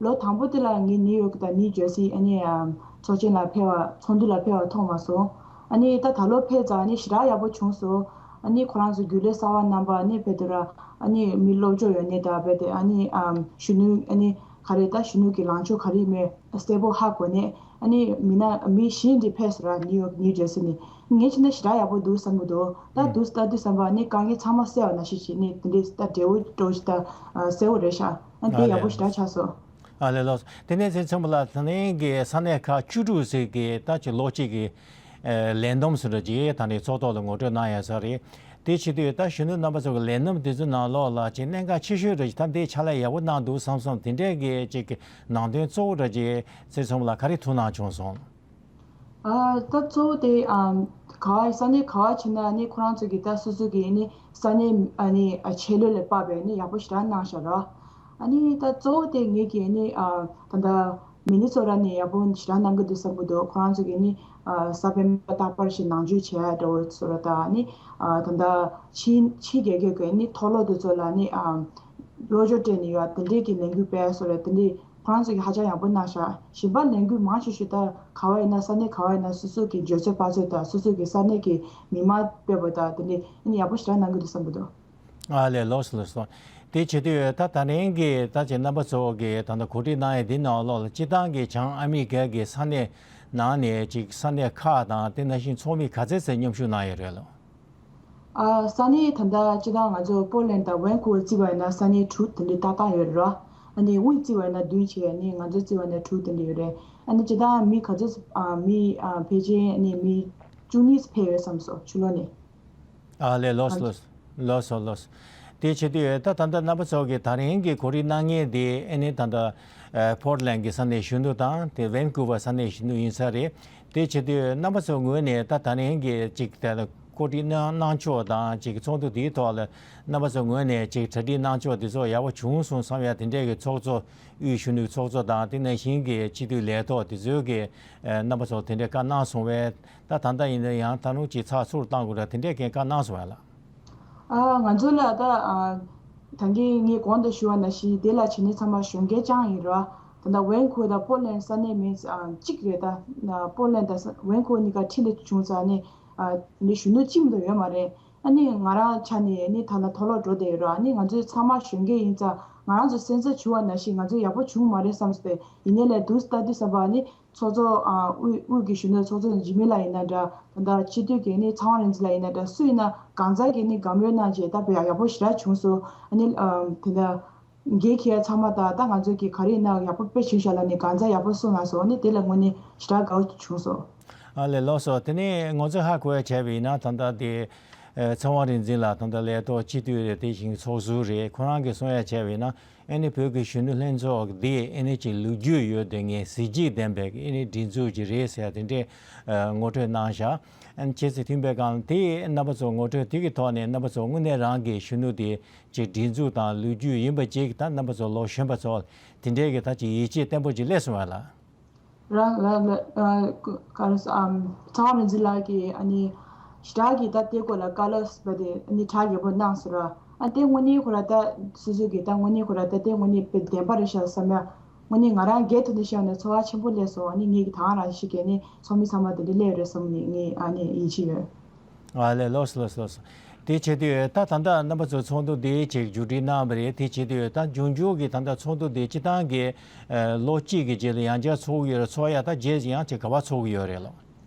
ལོ་དང་པོ་དེ་ལ་ངས་ནིའུ་ཡོག་དང་ནིའུ་ཇར་སི་ཨ་ནི་ཨམ་ཚོགས་ཆེན་ལ་ཕེབས་པ་ཚོགས་འདུ་ལ་ཕེབས་པ་མཐོང་མ་སོང་། ཨ་ནི་ད་ད་ལོ་ཕེབས་ཙང་ཨ་ནི་ཞེ་དྲག་ཡག་པོ་བྱུང་སོང་། ཨ་ནི་ཁོ་རང་ཚོ་རྒྱུན་ལས་གསར་པ་རྣམ་པ་ཨ་ནི་ཕེབས་དུས་ར་ཨ་ནི་མི་སློབ་སྦྱོང་ཡོད་ནི་དང་རྦད་དེ་ཨ་ནི་ཨམ་གཞོན་ནུ་ཨ་ནི་ག་རེ་ད་གཞོན་ནུ་གི་ལངས་ཕྱོགས་ག་རེ་མེད་གསལ་པོ་ཧ་གོ་ནས། ཨ་ནི་མི་སྣ་མི་གཞན་འདི་ཕེབས་སོང་ར། ནིའུ་ཡོག་ནིའུ་ཇར་སི་ནས། ངས་བྱས་ན་ཞེ་དྲག་ཡག་པོ་འདུག་བསམ་གྱི་འདུག་ད་ཨུ། འདུག་ལྟ་དུས་ཙམ་པ་ནི་དཀའ་ངལ་ཚང་མ་སེལ་བ་ནང་བཞིན་བྱས་ནས་དེ་འདྲའི་ད་འབྲས་བུ་འགྲོ་ཞིག་ད་གསལ་བོ་རེད་ཤག་ཨ་ཨ་དེ་ཡག་ལས། པོ་ཞེ་དྲག་ཆགས་སོང་། ཨ་ལས། ལགས་སོ། དེ་ནས་ཚེ་རིང་ཚེ་རིང་ལགས། ད་ནས་ཀྱི་ས་གནས་ཁག་བཅུ་དྲུག་ཟེར་གྱི་ད་ཅིག་ལོ་གཅིག་གི་ཨ་ལས་བསྡོམས་ཟེར་འདྲ་ཅིག་ད་ནས་ཚོགས་ཐོག་ལ་ངོ་སྤྲོད་གནང་ཡ་ས་རེད། དེ་བྱེད་དུས་ད་གཞོན་ནུ་རྣམ་པ་ཚོ་གི་ལས་བསྡོམས་དེ་ཚོའི་ནང་ལོགས་ལ་ཅིག་གནད་འགག་ཆེ་ཤོས་འདྲ་ཅིག་ད་འདི་ཕྱག་ལས་ཡག་པོ་གནང་འདུག་བསམ་བསམ་དེ་འདྲས་ཀྱི་ཅིག་གི་ནང་དོན་གཙོ་བོ་འདྲ་ཅིག་ཚེ་རིང་ཚེ་རིང་ལགས་ག་རེ་ཐུགས་སྣང་བྱུང་སོང་། ཨ་ད་གཙོ་བོ་དེ་ཨམ་ག་བ་ས་གནས་ག་བ་བྱས་ན་ནི་ཁོ་རང་ཚོ་གི་ད་སོ་སོ་གི་ནི་ས་གནས་ཨ་ནི་ཨ་ཆེད་ལས་ལ་དཔག་པའི་ནི་ཡག་པོ་ཞེ་དྲག་གནང་ཤག་ར། ཨ་ནི་ད་གཙོ་བོ་དེ་ངེད་ཀྱི་ནི་ཨ་ད་ད་མི་ནི་སོ་ཊ་ནས་ཡག་པོ་ཞེ་དྲག་གནང་གི་འདུག་བསམ་གི་འདུག་ཁོ་རང་ཚོ་གི་ནི་ཨ་ས་བོན་པ་རྟག་པར་ཞིག་ནང་འཇུག་བྱས་འདྲ་བོ་སོ་ར། ད་ནི་ཨ་ད་ད་ཕྱི་ཕྱི་རྒྱལ་ཁབ་ཀྱི་ནི་མཐོ་སློབ་དེ་ཚོ་ལ་ནི་ཨ་སློབ་སྦྱོང་སྤྲད་ནས་ཡོད་དེ་འདྲས་ཀྱི་ལས་འགུལ་སྤེལ་སོ་ར། དེ་འདྲས་ཁོ་རང་ཚོ་གིས་ཧ་ཅང་ཡག་པོ་གནང་ཤག་གཞན་པ་ལས་འགུལ་མང་ཆེ་ཤོས་ད་ག་བ་ཡིན་ན་ས་གནས་ག་བ་ཡིན་ན་སོ་སོ་གི་འཇོན་ཚོད་དཔག་ཚོད་དང་སོ་སོ་གི་ས་གནས་ཀྱི་མི་མང་སྤེལ་བ་དང་དེ་འདྲས་ཨ་ནི་ཡག་པོ་ཞེ་དྲག་གནང་གི་འདུག་བསམ་གི་འདུག་ཨ་ལས། ལགས་སོ། ལགས་སོ། དེ་བྱེད་དུས་ད་ད་རིང་གི་ད་ཅིག་རྣམ་པ་ཚོ་གི་ད་ལྟ་གོ་སྒྲིག་གནང་ཡས་འདི་ནང་ལོགས་ལ་སྤྱིར་བཏང་གི་བྱང་ཨ་མི་རི་ཀ་གི་ས་གནས་ནང་ནས་ཅིག་ས་གནས་ཁག་དང་དེ་ནང་བཞིན་ཚོགས་མི་ག་ཚད་ཙམ་མཉམ་ཞུགས་གནང་ཡོད་རེད་ལགས། ཨ་ས་གནས་ད་ལྟ་སྤྱིར་བཏང་ང་ཚོ་པོར་ལེན་དང་ཝན་ཀུ་ཝར་བརྩིས་པ་ཡིན་ན་ས་གནས་དྲུག་དེ་འདྲའི་ཏག་ཏག་ཡོད་རེད་ར། ཨ་ནི་དབུས་བརྩིས་པ་ཡིན་ན་བདུན་བྱས། ཨ་ནི་ང་ཚོ་བརྩིས་པ་ཡིན་ན་དྲུག་དེ་འདྲ་ཡོད་རེད། ཨ་ནི་སྤྱིར་བཏང་མི་ག་ཚོད་ཨ་མི་ཨ་ཕལ་ཆེར་ཨ་ནི་མི་བཅུ་གཉིས་ཕེབས་ཡོད་བསམ་སོང་ཕྱི་ལོགས་ནས། ཨ་ལས། ལགས་སོ། ཨ་ལགས་སོ། ལགས་སོ། ལགས་སོ། དེ་བྱེད་དུས་ད་ད་ལྟ་རྣམ་པ་ཚོ་གིས་ད་རིང་གི་གོ་སྒྲིག་གནང་མཁན་དེ་ཨ་ནི་ད་ལྟ་ཨ་པོར་ལེན་གྱི་ས་གནས་གཞོན་ནུ་དང་དེ་ཝན་ཀུ་ཝར་ས་གནས་གཞོན་ནུ་ཡིན་ས་རེད། དེ་བྱེད་དུས་རྣམ་པ་ཚོའི་ངོས་ནས་ད་ད་རིང་གི་ཅིག་དེ་ལ་གོ་སྒྲིག་གནང་གནང་ཕྱོགས་དང་ཅིག་ཚོགས་འདུ་དེའི་ཐོག་ལ་རྣམ་པ་ཚོའི་ངོས་ནས་ཅིག་གྲ་སྒྲིག་གནང་ཕྱོགས་དེ་ཚོ་ཡག་པོ་བྱུང་སོང་བསམ་ཡ་དེ་འདྲས་ཀྱི་ཚོགས་གཙོ་དབུས་གཞོན་ནུའི་ཚོགས་གཙོ་དང་དེ་ནང་བཞིན་གྱི་སྤྱི་འཐུས་ལས་ཐོག་དེ་ཚོའི་གི་ཨ་རྣམ་པ་ཚོ་དེ་འདྲས་བཀའ་གནང་སོང་བས། ད་ད་ལྟ་ཡིན་ན་ཡང་ད་རུང་ཅིག་ཚགས་ཚུར་གཏང་དགོས་ར་དེ་འདྲས་ཀྱི་བཀའ་གནང་སོང་བས་ལགས། ཨ་ང་ཚོ་ལ་ད་ཨ་ད་གིན་ངས་གོང་དུ་ཞུ་བ་ནང་བཞིན་དེ་ལ་བྱེད་ནི་ཚང་མ་གཞོན་སྐྱེས་རྐྱང་ཡིན་ར། ད་ལྟ་ཝན་ཀུ་ཝར་དང་པོར་ལེན་ས་གནས་མི་ཨ་གཅིག་རེད། ད་པོར་ལེན་དང་ཝན་ཀུ་ཝར་གཉིས་ཀ་འཕྲིན་ལས་བྱུང་ཙང་ནི་ཨ་ནི་གཞོན་ནུ་གཅིག་མ་གཏོགས་ཡོད་མ་རེད། ཨ་ནི་ང་རང་ཆ་ནས་ནི་ད་ལ་མཐོ་སློབ་འགྲོ་བསྡད་ཡོད་ར། ཨ་ནི་ང་ཚོ་ཚང་མ་གཞོན་སྐྱེས་ཡིན་ཙང་ང་རང་ཚོ་སེམས་འཚབ་བྱུང་བ་ནང་བཞིན་ང་ཚོ་ཡག་པོ་བྱུང་མ་རེད་བསམ་སོང་སྟེ། ཡིན་ནའི་ལས་འདུག་ལྟ་དུས་ཙམ་པ་ནི་ཚོགས་གཙོ་ཨ་དབུས་དབུས་ཀྱི་གཞོན་ནུ་ཚོགས་གཙོ་འཇིགས་མེད་ལགས་ཡིན་ན་འདྲ། ད་ལྟ་སྤྱི་འཐུས་ཀྱི་ནི་ཚངས་དབང་རིག་འཛིན་ལགས་ཡིན་ན་འདྲ། སུ་ཡིན་ན་གང་ཟག་གི་ནི་དགའ་མོས་གནང་རྗེས་ད་དཔེ་ཡག་པོ་ཞེ་དྲག་བྱུང་སོང་། ཨ་ནི་ཨམ་དེ་འདྲ་འགན་འཁྱེར་ཚང་མ་དང་ད་ང་ཚོ་གི་ག་རེ་ཡིན་ན་ཡག་པོ་དཔེ་བྱུང་ཤག་ལབ་ནི་གང་ཟག་ཡག་པོ་གསུངས་གནང་སོང་། ཨ་ནི་དེ་ལ་དངོས་གནས་ཞེ་དྲག་དགའ་བོ་བྱུང་སོང་། ཨ་ལས། ལགས་སོ། དེ་ནས་ང་ཚོས་ཧ་གོ་ཡ་བྱས་པ་ཡིན་ན་ད་ལྟ་དེ་ཨ་ཚངས་དབང་རིག་འཛིན་ལགས་ད་ལྟ་ལས་ཐོག་སྤྱི་འཐུས་རེད། དེ་བཞིན་ཚོགས་ཟུར་རེད། ཁོ་རང་གིས་གསུང་ཡ་བྱས་པ་ཡིན་ན། ཨ་ནི་བོད་ཀྱི་གཞོན་ནུ་ལྷན་ཚོགས་འདི་ཨ་ནི་ཅིག་ལོ་རྒྱུས་ཡོད་དེ་ངས་གཟི་བརྗིད་ལྡན་པའི་ཨ་ནི་སྒྲིག་འཛུགས་ཅིག་རེད་ཟེར་དེ་འདྲས་ཨ་ངོ་སྤྲོད་གནང་བཞག་ཨ་ནི་ཁྱེད་ཚོས་མཐུན་པའི་སྒང་དེ་རྣམ་པ་ཚོ་ངོ་སྤྲོད་དེ་གི་ཐོག་ནས་རྣམ་པ་ཚོ་དངོས་གནས་རང་གི་གཞོན་ནུ་དེ་ཅིག་སྒྲིག་འཛུགས་དང་ལོ་རྒྱུས་ཡིན་པ་ཅིག་ད་རྣམ་པ་ཚོ་ལོ་གཞོན་པ་ཚོ་དེ་འདྲས་ཀྱི་ད་ཅིག་ཡིད་ཆེས་བརྟན་པོ་ཅིག་སླེབས་སོང་བ་ལ། རང་ལ་ལ་ཨ་ག་རེ་ཟེར་ཨམ་ཚངས་དབང་རིག་འཛིན་ལགས་ཀྱིས་ཨ་ནི་ཞེ་དྲག་གི་ད་དེ་སྐོར་ལ་བཀའ་སློབ་ཟེར་བ་དེ་ཨ་ནི་གྲ་རྒྱས་པོ་གནང་སོང་ར། ཨ་དེ་དངོས་གནས་ཁོ་ར་ད་སོ་སོ་གི་ད་དངོས་གནས་ཁོ་ར་ད་དེ་དངོས་གནས་དཔེ་བདེན་པ་རེད་ཤག་བསམ་ཡ། དངོས་གནས་ང་རང་སྒེར་ཐོག་ནས་བཤད་ན་ཚོར་བ་ཆེན་པོ་སླེབས་སོང་། ཨ་ནི་ངེད་ཀྱི་ད་ག་རང་ཞིག་གིས་ནི་ཚོགས་མི་ཚང་མ་དེ་འདྲ་སླེབས་ཡོད་རེད་བསམ་ནས་ངས་ཨ་ནི་ཡིད་ཆེས་ཡོད། ཨ་ལས། ལགས་སོ། ལགས་སོ། ལགས་སོ། དེ་བྱེད་དུས་ད་ད་ལྟ་རྣམ་པ་ཚོ་ཚོགས་འདུ་དེ་ཅིག་མཇུག་སྒྲིལ་གནང་བ་རེད། དེ་བྱེད་དུས་ད་འབྱུང་འགྱུར་གྱི་ད་ལྟ་ཚོགས་འདུ་དེ་སྤྱི་བཏང་གི་ཨ་ལོ་གཅིག་གི་རྗེས་ལ་ཡང་བསྐྱར་ཚོགས་ཀྱི་ཡོད་རེད། ཚོགས་ཡ་ད་རྗེས་ཡང་ཅིག་ག་པར་ཚོགས་ཀྱི་ཡོད་རེད་ལགས།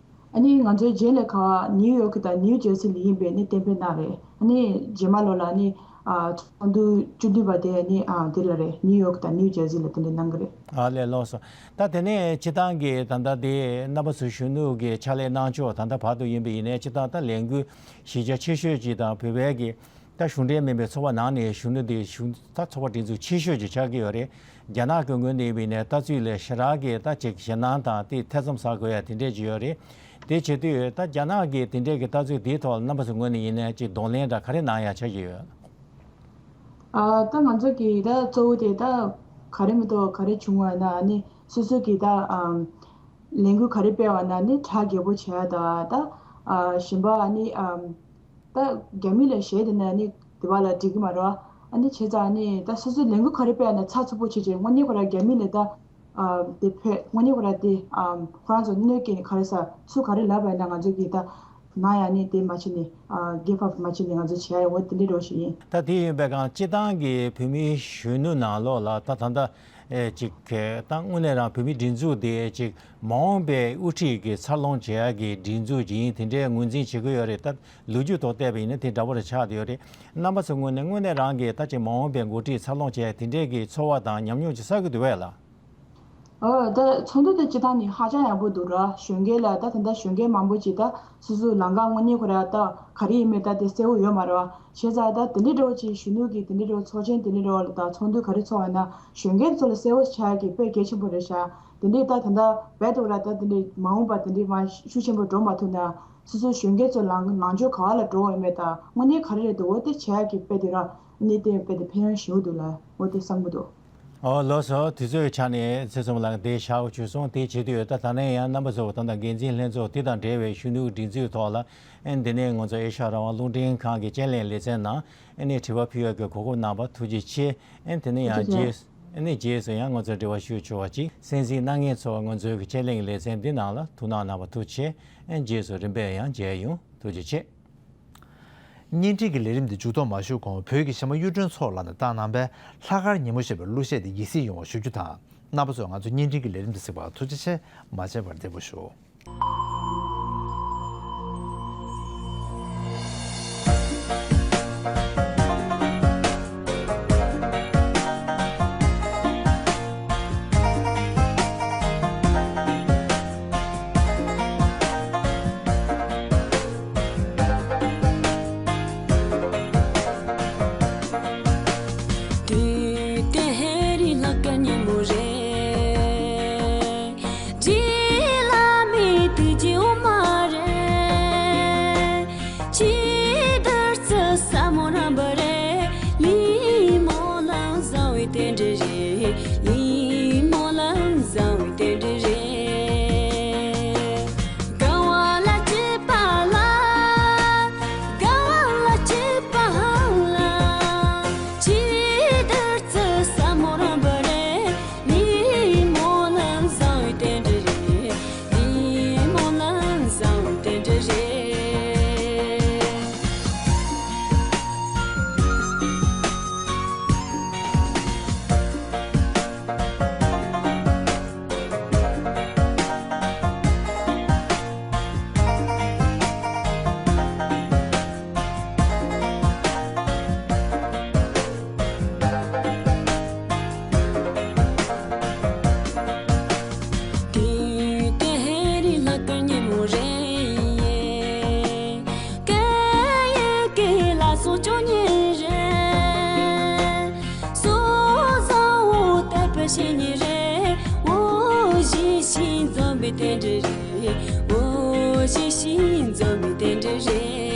ཨ་ནི་ང་ཚོའི་རྗེས་ལ་ག་ནིའུ་ཡོག་དང་ནིའུ་ཇར་སི་ལ་ཡིན་པའི་ནི་གཏན་འབེབས་གནང་རེད། ཨ་ནི་རྗེས་མ་ལོ་ལ་ནི་ ཨ་ཚོགས་འདུ་བཅུ་བདུན་པ་དེ་ནི་ཨ་དེ་ལ་རེད། ནིའུ་ཡོག་དང་ནིའུ་ཇར་སི་ལ་དེ་འདྲ་གནང་གི་རེད། ཨ་ལས། ལགས་སོ། ད་དེ་ནས་སྤྱིར་བཏང་གི་ད་ལྟ་དེ་རྣམ་པ་ཚོ་གཞོན་ནུ་གི་ཕྱག་ལས་གནང་ཕྱོགས་ད་ལྟ་བར་དུ་ཡིན་པ་ཡིན་ནའི་སྤྱིར་བཏང་ད་ལས་འགུལ་གཞི་རྒྱ་ཆེ་ཤོས་ཅིག་དང་བོད་པའི་གི་ད་གཞུང་འབྲེལ་མིན་པའི་ཚོགས་པ་ནང་ནས་གཞོན་ནུ་དེ་གཞུང་ད་ཚོགས་པ་སྒྲིག་འཛུགས་ཆེ་ཤོས་ཅིག་ཆགས་ཀྱི་ཡོད་རེད། རྒྱ་ནག་གི་ངོས་ནས་ཡིན་པ་ཡིན་ནའི་ལྟ་ཚུལ་ལ་ཞེ་དྲག་གི་ད་ཅིག་ཞེད་སྣང་དང་དེ་ཐེ་ཚོམ་ཟ་དགོས་ཡ་དེ་འདྲས་ཅིག་ཡོད་རེད། དེ་བྱེད་དུས་ད་རྒྱ་ནག་གི་དེ་འདྲས་ཀྱི་ལྟ་ཚུལ་དེའི་ཐོག་ལ་རྣམ་པ་ཚོའི་ངོས་ནས་ཡིན་ནའི་ཅིག་གདོང་ལེན་འདྲ་ག་རེ་གནང་ཡ་ཆགས་ཀྱི་ཡོད། ཨ་ད་ང་ཚོ་གི་ད་གཙོ་བོ་དེ་ད་ག་རེ་མི་འདུག་ག་རེ་བྱུང་བ་ན་ནི་སོ་སོ་གི་ད་ཨམ་ལས་འགུལ་ག་རེ་སྤེལ་བ་ན་ནི་གྲ་རྒྱས་པོ་བྱས་ད་ད་ཨ་གཞན་པ་ནི་ཨམ་ད་རྒྱ་མི་ལ་གཞས་དེ་ན་ནི་དེ་བ་ལ་འགྲིག་གི་མ་རེད་བ། ཨ་ནི་བྱས་ཙང་ནི་ད་སོ་སོའི་ལས་འགུལ་ག་རེ་སྤེལ་བ་ན་ཚགས་ཚུད་པོ་བྱེད་ཅིག་དངོས་གནས་ཁོ་ར་རྒྱ་མི་ལ་ད་ཨ་དེ་ཕེ་དངོས་གནས་ཁོ་ར་དེ་ཨམ་ཁོ་རང་ཚོ་གནོད་སྐྱེལ་ནི་ག་རེ་ས་སུ་ག་རེ་ལབ་པ་ཡིན་ན་ང་ཚོ་གི་ད་ན་ཡང་ནི་དེ་མ་བྱེད་ནི་ཨ་གེབ་ཨབ་མ་བྱེད་ནི་ང་ཚོ་བྱེད་ཡ་ཡོད་དེ་འདྲའི་རོ་ཞིག་ཡིན། ད་དེ་ཡིན་པའི་སྒང་སྤྱིར་བཏང་གི་བོད་མིའི་གཞོན་ནུ་ནང་ལོགས་ལ་ད་ད་ལྟ་ཨེ་ཅིག་གི་ད་དངོས་གནས་རང་བོད་མིའི་སྒྲིག་འཛུགས་དེ་ཅིག་མ་འོངས་པའི་དབུ་ཁྲིད་ཀྱི་འཚར་ལོངས་བྱེད་ཡ་གི་སྒྲིག་འཛུགས་ཅིག་ཡིན་དེ་འདྲའི་ངོས་འཛིན་བྱེད་ཀྱི་ཡོད་རེད། ད་ལོ་རྒྱུས་ཐོག་བལྟས་པ་ཡིན་ན་དེ་འདྲ་པོ་རེ་ཆགས་བསྡད་ཡོད་རེད། རྣམ་པ་ཚོའི་ངོས་ནས་དངོས་གནས་རང་གི་ད་ཅིག་མ་འོངས་པའི་འགོ་ཁྲིད་འཚར་ལོངས་བྱེད་ཡ་དེ་འདྲའི་གི་ཚོར་བ་དང་ཉམས་མྱོང་ཅིག་བསགས་ཀྱི་འདུག་བས་ལ། ཨོ་ད་ཚོགས་འདུ་དེ་སྤྱིར་བཏང་ནི་ཧ་ཅང་ཡག་པོ་འདུག་ར། གཞོན་སྐྱེས་ལ་ད་ད་ལྟ་གཞོན་སྐྱེས་མང་པོ་ཅིག་ད་སོ་སོའི་ལམ་ཁ་དངོས་གནས་ཁོ་ར་ད་ག་རེ་ཡིན་མིན་ད་དེ་གསལ་བོ་ཡོད་མ་རེད་བ། བྱས་ཙང་ད་དེ་འདྲའི་འདྲ་བོ་ཅིག་གཞོན་ནུ་གི་དེ་འདྲའི་འདྲ་བོ་ཚོགས་ཆེན་དེ་འདྲའི་འདྲ་བོ་ལ་ད་ཚོགས་འདུ་ག་རེ་ཚོགས་བ་ན་གཞོན་སྐྱེས་ཚོ་ལ་གསལ་བོ་ཆགས་ཀྱི་དཔེ་གལ་ཆེན་པོ་རེད་ཤག་དེ་འདྲའི་ད་ད་ལྟ་རྦད་དེ་ཁོ་ར་ད་དེ་འདྲའི་མ་འོངས་པ་དེ་འདྲའི་མ་ཤུགས་ཆེན་པོ་འགྲོ་མ་ཐུབ་ན། སོ་སོའི་གཞོན་སྐྱེས་ཚོ་ལང་ལང་ཕྱོགས་ག་བ་ལ་འགྲོ་འོས་མེད་དང་དངོས་གནས་ག་རེ་རེད་འདུག་འོ་དེ་བྱས་ཀྱི་དཔེ་དེ་ར་གནས་བརྟན་དཔེ་དེ་ཕན་ཡོན་ཞེ་པོ་འདུག་ལ་འོ་དེ་བསམ་གི་འདུག་ཨོ་ལགས་སོ། དུས་ཚོད་ཆ་ནས་ཚེ་བཙུན་ལགས་དེ་ཞག་བཅུ་སོང་དེ་བྱེད་དུས་ད་ད་ནས་ཡང་རྣམ་པ་ཚོ་ད་ལྟ་འགན་འཛིན་ལྷན་ཚོགས་དེ་དང་འབྲེལ་བའི་གཞོན་ནུ་སྒྲིག་འཛུགས་ཐོག་ལ་ཨེ་འདི་ནས་ང་ཚོ་ཨེ་ཤ་ཡ་རང་དབང་རླུང་འཕྲིན་ཁང་གི་དཔྱད་གླེང་ལེ་ཚན་ནང་ཨེ་ནས་དྲི་བ་ཕུལ་བའི་གོ་སྐབས་གནང་བ་ཐུགས་རྗེ་ཆེ། ཨེ་དེ་ནས་ཡང་ཐུགས་རྗེ་ཆེ། རྗེས་ཨེ་ནས་རྗེས་སུ་ཡང་ང་ཚོ་འབྲེལ་བ་ཞུ་ཆོག་པ་ཅིག་གསན་གཟིགས་གནང་མཁན་ཚོ་ང་ཚོའི་གི་དཔྱད་གླེང་ལེ་ཚན་འདི་ནང་ལ་ཐུགས་སྣང་གནང་བ་ཐུགས་རྗེ་ཆེ། ཨེ་རྗེས་སུ་རིམ་པས་ཡང་མཇལ་ཡོང་། ཐུགས་རྗེ་ཆེ། བརྙན་འཕྲིན་གྱི་ལས་རིམ་འདི་མཇུག་སྡོམ་མ་ཞུ་གོང་བོད་ཀྱི་གཞས་མ་གཡུ་སྒྲོན་མཚོ་ལགས་ནས་བཏང་གནང་པའི་ལྷག་དཀར་ཉིན་མོ་ཞེས་པའི་གླུ་གཞས་འདི་ཡིད་གཟིགས་ཡོང་བ་ཞུ་རྒྱུ་དང་། རྣམ་པ་ཚོས་ང་ཚོའི་བརྙན་འཕྲིན་གྱི་ལས་རིམ་འདི་གཟིགས་པར་ཐུགས་རྗེ་ཆེ། མ་མཇལ་བར་བདེ་པོ་ཞུ། དུས་དེ་ཧེ་རི་ལྷག་དཀར་ཉིན་མོ་རེད། རྗེས་ལ་མི་དུས་ཀྱི་འོ་མ་རེད། ཅི་ལྟར་བརྩི་ས་མོ་རམ་པ་རེད། ཉིན་མོ་ལ་བཟང་བའི་རྟེན་འབྲེལ་རེད། ཉིན་མོ་ལ་བཟང་བའི་རྟེན་འབྲེལ་རེད། དགའ་བ་ལ་སྐྱིད་པ་ལ། དགའ་བ་ལ་སྐྱིད་པ་ལ། ཅི་ལྟར་བརྩི་ས་མོ་རམ་པ་རེད། ཉིན་མོ་ལ་བཟང་བའི་རྟེན་འབྲེལ་རེད། ཉིན་མོ་ལ་བཟང་བའི་རྟེན་འབྲེལ་རེད། དུས་དེ་ཧེ་རི་ལྷག་དཀར་ཉིན་མོ་རེད། སྐད་ཡིག་གི་ལ་སོགས་སྐྱོ་ཉིན་རེད། སོ་བཟང་བོ་དར་པ་ཤེས་ཉིན་རེད། འོ་ཞི་ཞི་འཛོམས་པའི་རྟེན་འབྲེལ་རེད། འོ་ཞི་ཞི་འཛོམས་པའི་རྟེན་འབྲེལ་རེད།